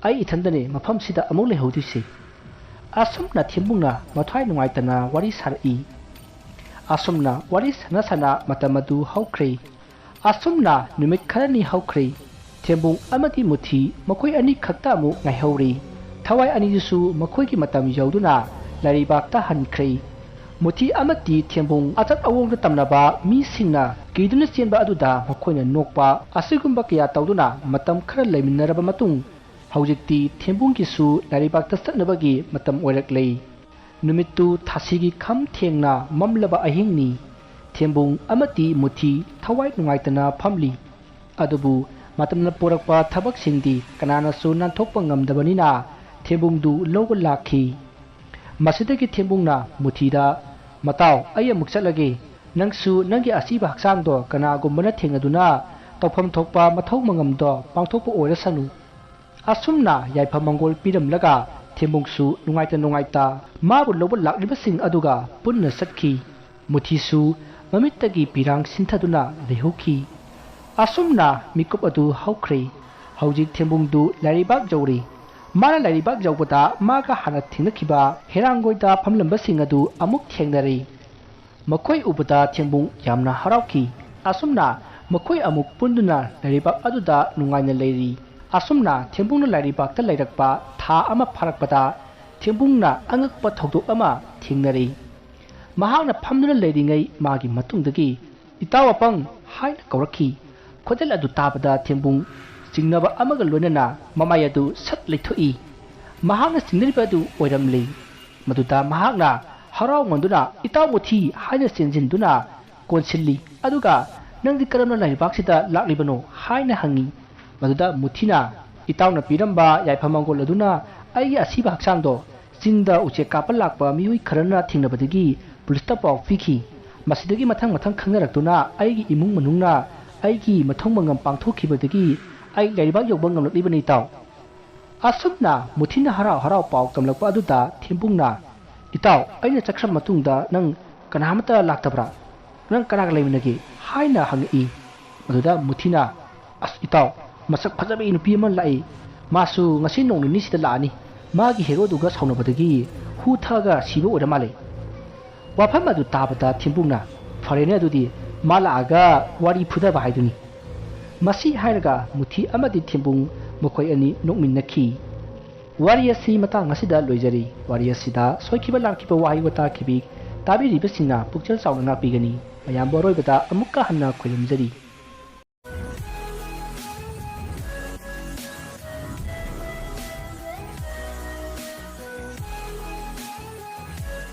ꯑꯩ ꯏꯊꯟꯗꯅꯦ ꯃꯐꯝꯁꯤꯗ ꯑꯃꯨꯛ ꯂꯩꯍꯧꯗꯣꯏꯁꯦ꯫ ꯑꯁꯨꯝꯅ ꯊꯦꯝꯕꯨꯡꯅ ꯃꯊ꯭ꯋꯥꯏ ꯅꯨꯡꯉꯥꯏꯇꯅ ꯋꯥꯔꯤ ꯁꯥꯔꯛꯏ꯫ ꯑꯁꯨꯝꯅ ꯋꯥꯔꯤ ꯁꯥꯟꯅ ꯁꯥꯟꯅ ꯃꯇꯝ ꯑꯗꯨ ꯍꯧꯈ꯭ꯔꯦ꯫ ꯑꯁꯨꯝꯅ ꯅꯨꯃꯤꯠ ꯈꯔꯅꯤ ꯍꯧꯈ꯭ꯔꯦ꯫ ꯊꯦꯝꯕꯨꯡ ꯑꯃꯗꯤ ꯃꯨꯊꯤ ꯃꯈꯣꯏ ꯑꯅꯤ ꯈꯛꯇ ꯑꯃꯨꯛ ꯉꯥꯏꯍꯧꯔꯦ꯫ ꯊꯋꯥꯏ ꯑꯅꯤꯗꯨꯁꯨ ꯃꯈꯣꯏꯒꯤ ꯃꯇꯝ ꯌꯧꯗꯨꯅ ꯂꯥꯏꯔꯩꯕꯥꯛꯇ ꯍꯟꯈ꯭ꯔꯦ꯫ ꯃꯨꯊꯤ ꯑꯃꯗꯤ ꯊꯦꯝꯕꯨꯡ ꯑꯆꯠ ꯑꯋꯣꯡꯗ ꯇꯝꯅꯕ ꯃꯤꯁꯤꯡꯅ ꯀꯤꯗꯨꯅ ꯆꯦꯟꯕ ꯑꯗꯨꯗ ꯃꯈꯣꯏꯅ ꯅꯣꯛꯄ ꯑꯁꯤꯒꯨꯝꯕ ꯀꯌꯥ ꯇꯧꯗꯨꯅ ꯃꯇꯝ ꯈꯔ ꯂꯩꯃꯤꯟꯅꯔꯕ ꯃꯇꯨꯡ, ꯍꯧꯖꯤꯛꯇꯤ ꯊꯦꯝꯕꯨꯡꯒꯤꯁꯨ ꯂꯥꯏꯔꯩꯕꯥꯛꯇ ꯆꯠꯅꯕꯒꯤ ꯃꯇꯝ ꯑꯣꯏꯔꯛꯂꯦ꯫ ꯅꯨꯃꯤꯠꯇꯨ ꯊꯥꯁꯤꯒꯤ ꯈꯝ ꯊꯦꯡꯅ ꯃꯝꯂꯕ ꯑꯍꯤꯡꯅꯤ꯫ ꯊꯦꯝꯕꯨꯡ ꯑꯃꯗꯤ ꯃꯨꯊꯤ ꯊꯋꯥꯏ ꯅꯨꯡꯉꯥꯏꯇꯅ ꯐꯝꯂꯤ꯫ ꯑꯗꯨꯕꯨ ꯃꯇꯝꯅ ꯄꯨꯔꯛꯄ ꯊꯕꯛꯁꯤꯡꯗꯤ ꯀꯅꯥꯅꯁꯨ ꯅꯥꯟꯊꯣꯛꯄ ꯉꯝꯗꯕꯅꯤꯅ ꯊꯦꯝꯕꯨꯡꯗꯨ ꯂꯧꯕ ꯂꯥꯛꯈꯤ꯫ ꯃꯁꯤꯗꯒꯤ ꯊꯦꯝꯕꯨꯡꯅ ꯃꯨꯊꯤꯗ, "ꯃꯇꯥꯎ, ꯑꯩ ꯑꯃꯨꯛ ꯆꯠꯂꯒꯦ꯫ ꯅꯪꯁꯨ ꯅꯪꯒꯤ ꯑꯁꯤꯕ ꯍꯛꯆꯥꯡꯗꯣ ꯀꯅꯥꯒꯨꯝꯕꯅ ꯊꯦꯡꯅꯗꯨꯅ ꯇꯧꯐꯝ ꯊꯣꯛꯄ ꯃꯊꯧ ꯃꯉꯝꯗꯣ ꯄꯥꯡꯊꯣꯛꯄ ꯑꯣꯏꯔꯁꯅꯨ"꯫ ꯑꯁꯨꯝꯅ ꯌꯥꯏꯐ ꯃꯪꯒꯣꯜ ꯄꯤꯔꯝꯂꯒ ꯊꯦꯝꯕꯨꯡꯁꯨ ꯅꯨꯡꯉꯥꯏꯇ ꯅꯨꯡꯉꯥꯏꯇ ꯃꯥꯕꯨ ꯂꯧꯕ ꯂꯥꯛꯂꯤꯕꯁꯤꯡ ꯑꯗꯨꯒ ꯄꯨꯟꯅ ꯆꯠꯈꯤ꯫ ꯃꯨꯊꯤꯁꯨ ꯃꯃꯤꯠꯇꯒꯤ ꯄꯤꯔꯥꯡ ꯁꯤꯟꯊꯗꯨꯅ ꯂꯩꯍꯧꯈꯤ꯫ ꯑꯁꯨꯝꯅ ꯃꯤꯀꯨꯞ ꯑꯗꯨ ꯍꯧꯈ꯭ꯔꯦ꯫ ꯍꯧꯖꯤꯛ ꯊꯦꯝꯕꯨꯡꯗꯨ ꯂꯥꯏꯔꯩꯕꯥꯛ ꯌꯧꯔꯦ꯫ ꯃꯥꯅ ꯂꯥꯏꯔꯩꯕꯥꯛ ꯌꯧꯕꯗ ꯃꯥꯒ ꯍꯥꯟꯅ ꯊꯦꯡꯅꯈꯤꯕ ꯍꯩꯔꯥꯡꯒꯣꯏꯗ ꯐꯝꯂꯝꯕꯁꯤꯡ ꯑꯗꯨ ꯑꯃꯨꯛ ꯊꯦꯡꯅꯔꯦ꯫ ꯃꯈꯣꯏ ꯎꯕꯗ ꯊꯦꯝꯕꯨꯡ ꯌꯥꯝꯅ ꯍꯔꯥꯎꯈꯤ꯫ ꯑꯁꯨꯝꯅ ꯃꯈꯣꯏ ꯑꯃꯨꯛ ꯄꯨꯟꯗꯨꯅ ꯂꯥꯏꯔꯩꯕꯥꯛ ꯑꯗꯨꯗ ꯅꯨꯡꯉꯥꯏꯅ ꯂꯩꯔꯤ꯫ ꯑꯁꯨꯝꯅ ꯊꯦꯝꯕꯨꯡꯅ ꯂꯥꯏꯔꯩꯕꯥꯛꯇ ꯂꯩꯔꯛꯄ ꯊꯥ ꯑꯃ ꯐꯥꯔꯛꯄꯗ ꯊꯦꯝꯕꯨꯡꯅ ꯑꯉꯛꯄ ꯊꯧꯗꯣꯛ ꯑꯃ ꯊꯦꯡꯅꯔꯦ꯫ ꯃꯍꯥꯛꯅ ꯐꯝꯗꯨꯅ ꯂꯩꯔꯤꯉꯩ ꯃꯥꯒꯤ ꯃꯇꯨꯡꯗꯒꯤ "ꯏꯇꯥꯎ ꯑꯄꯪ" ꯍꯥꯏꯅ ꯀꯧꯔꯛꯈꯤ꯫ ꯈꯣꯟꯖꯦꯜ ꯑꯗꯨ ꯇꯥꯕꯗ ꯊꯦꯝꯕꯨꯡ ꯆꯤꯡꯅꯕ ꯑꯃꯒ ꯂꯣꯏꯅꯅ ꯃꯃꯥꯏ ꯑꯗꯨ ꯁꯠ ꯂꯩꯊꯣꯛꯏ꯫ ꯃꯍꯥꯛꯅ ꯆꯤꯡꯅꯔꯤꯕ ꯑꯗꯨ ꯑꯣꯏꯔꯝꯂꯦ꯫ ꯃꯗꯨꯗ ꯃꯍꯥꯛꯅ ꯍꯔꯥꯎꯃꯟꯗꯨꯅ "ꯏꯇꯥꯎ ꯃꯨꯊꯤ" ꯍꯥꯏꯅ ꯆꯦꯟꯁꯤꯟꯗꯨꯅ ꯀꯣꯟꯁꯤꯜꯂꯤ꯫ ꯑꯗꯨꯒ "ꯅꯪꯗꯤ ꯀꯔꯝꯅ ꯂꯥꯏꯔꯩꯕꯥꯛꯁꯤꯗ ꯂꯥꯛꯂꯤꯕꯅꯣ?" ꯍꯥꯏꯅ ꯍꯪꯉꯤ꯫ ꯃꯗꯨꯗ ꯃꯨꯊꯤꯅ, "ꯏꯇꯥꯎꯅ ꯄꯤꯔꯝꯕ ꯌꯥꯏꯐ ꯃꯪꯒꯣꯜ ꯑꯗꯨꯅ ꯑꯩꯒꯤ ꯑꯁꯤꯕ ꯍꯛꯆꯥꯡꯗꯣ ꯆꯤꯡꯗ ꯎꯆꯦꯛ ꯀꯥꯞꯄ ꯂꯥꯛꯄ ꯃꯤꯑꯣꯏ ꯈꯔꯅ ꯊꯦꯡꯅꯕꯗꯒꯤ ꯄꯨꯂꯤꯁꯇ ꯄꯥꯎ ꯄꯤꯈꯤ꯫ ꯃꯁꯤꯗꯒꯤ ꯃꯊꯪ ꯃꯊꯪ ꯈꯪꯅꯔꯛꯇꯨꯅ ꯑꯩꯒꯤ ꯏꯃꯨꯡ ꯃꯅꯨꯡꯅ ꯑꯩꯒꯤ ꯃꯊꯧ ꯃꯉꯝ ꯄꯥꯡꯊꯣꯛꯈꯤꯕꯗꯒꯤ ꯑꯩ ꯂꯥꯏꯔꯩꯕꯥꯛ ꯌꯧꯕ ꯉꯝꯂꯛꯂꯤꯕꯅꯤ ꯏꯇꯥꯎ"꯫ ꯑꯁꯨꯝꯅ ꯃꯨꯊꯤꯅ ꯍꯔꯥꯎ ꯍꯔꯥꯎ ꯄꯥꯎ ꯇꯝꯂꯛꯄ ꯑꯗꯨꯗ ꯊꯦꯝꯕꯨꯡꯅ, "ꯏꯇꯥꯎ, ꯑꯩꯅ ꯆꯠꯈ꯭ꯔꯕ ꯃꯇꯨꯡꯗ ꯅꯪ ꯀꯅꯥꯃꯠꯇ ꯂꯥꯛꯇꯕ꯭ꯔꯥ? ꯅꯪ ꯀꯅꯥꯒ ꯂꯩꯃꯤꯟꯅꯒꯦ?" ꯍꯥꯏꯅ ꯍꯪꯉꯛꯏ꯫ ꯑꯗꯨꯗ ꯃꯨꯊꯤꯅ, "ꯑꯁ ꯏꯇꯥꯎ, ꯃꯁꯛ ꯐꯖꯕꯤ ꯅꯨꯄꯤ ꯑꯃ ꯂꯥꯛꯏ꯫ ꯃꯥꯁꯨ ꯉꯁꯤ ꯅꯣꯡ ꯅꯤꯅꯤꯁꯤꯗ ꯂꯥꯛꯑꯅꯤ꯫ ꯃꯥꯒꯤ ꯍꯦꯔꯣꯗꯨꯒ ꯁꯥꯎꯅꯕꯗꯒꯤ ꯍꯨ ꯊꯛꯑꯒ ꯁꯤꯕ ꯑꯣꯏꯔ ꯃꯥꯜꯂꯦ꯫" ꯋꯥꯐꯝ ꯑꯗꯨ ꯇꯥꯕꯗ ꯊꯦꯝꯕꯨꯡꯅ, "ꯐꯔꯦꯅꯦ, ꯑꯗꯨꯗꯤ ꯃꯥ ꯂꯥꯛꯑꯒ ꯋꯥꯔꯤ ꯐꯨꯊꯕ ꯍꯥꯏꯗꯨꯅꯤ꯫" ꯃꯁꯤ ꯍꯥꯏꯔꯒ ꯃꯨꯊꯤ ꯑꯃꯗꯤ ꯊꯦꯝꯕꯨꯡ ꯃꯈꯣꯏ ꯑꯅꯤ ꯅꯣꯛꯃꯤꯟꯅꯈꯤ꯫ ꯋꯥꯔꯤ ꯑꯁꯤ ꯃꯇꯥꯡ ꯑꯁꯤꯗ ꯂꯣꯏꯖꯔꯤ꯫ ꯋꯥꯔꯤ ꯑꯁꯤꯗ ꯁꯣꯏꯈꯤꯕ ꯂꯥꯟꯈꯤꯕ ꯋꯥꯍꯩ ꯋꯥꯇꯥ ꯈꯤꯕꯤ ꯇꯥꯕꯤꯔꯤꯕꯁꯤꯡꯅ ꯄꯨꯛꯆꯦꯜ ꯆꯥꯎꯅ ꯉꯥꯛꯄꯤꯒꯅꯤ꯫ ꯃꯌꯥꯝꯕꯨ ꯑꯔꯣꯏꯕꯗ ꯑꯃꯨꯛꯀ ꯍꯟꯅ ꯈꯣꯏꯔꯝꯖꯔꯤ꯫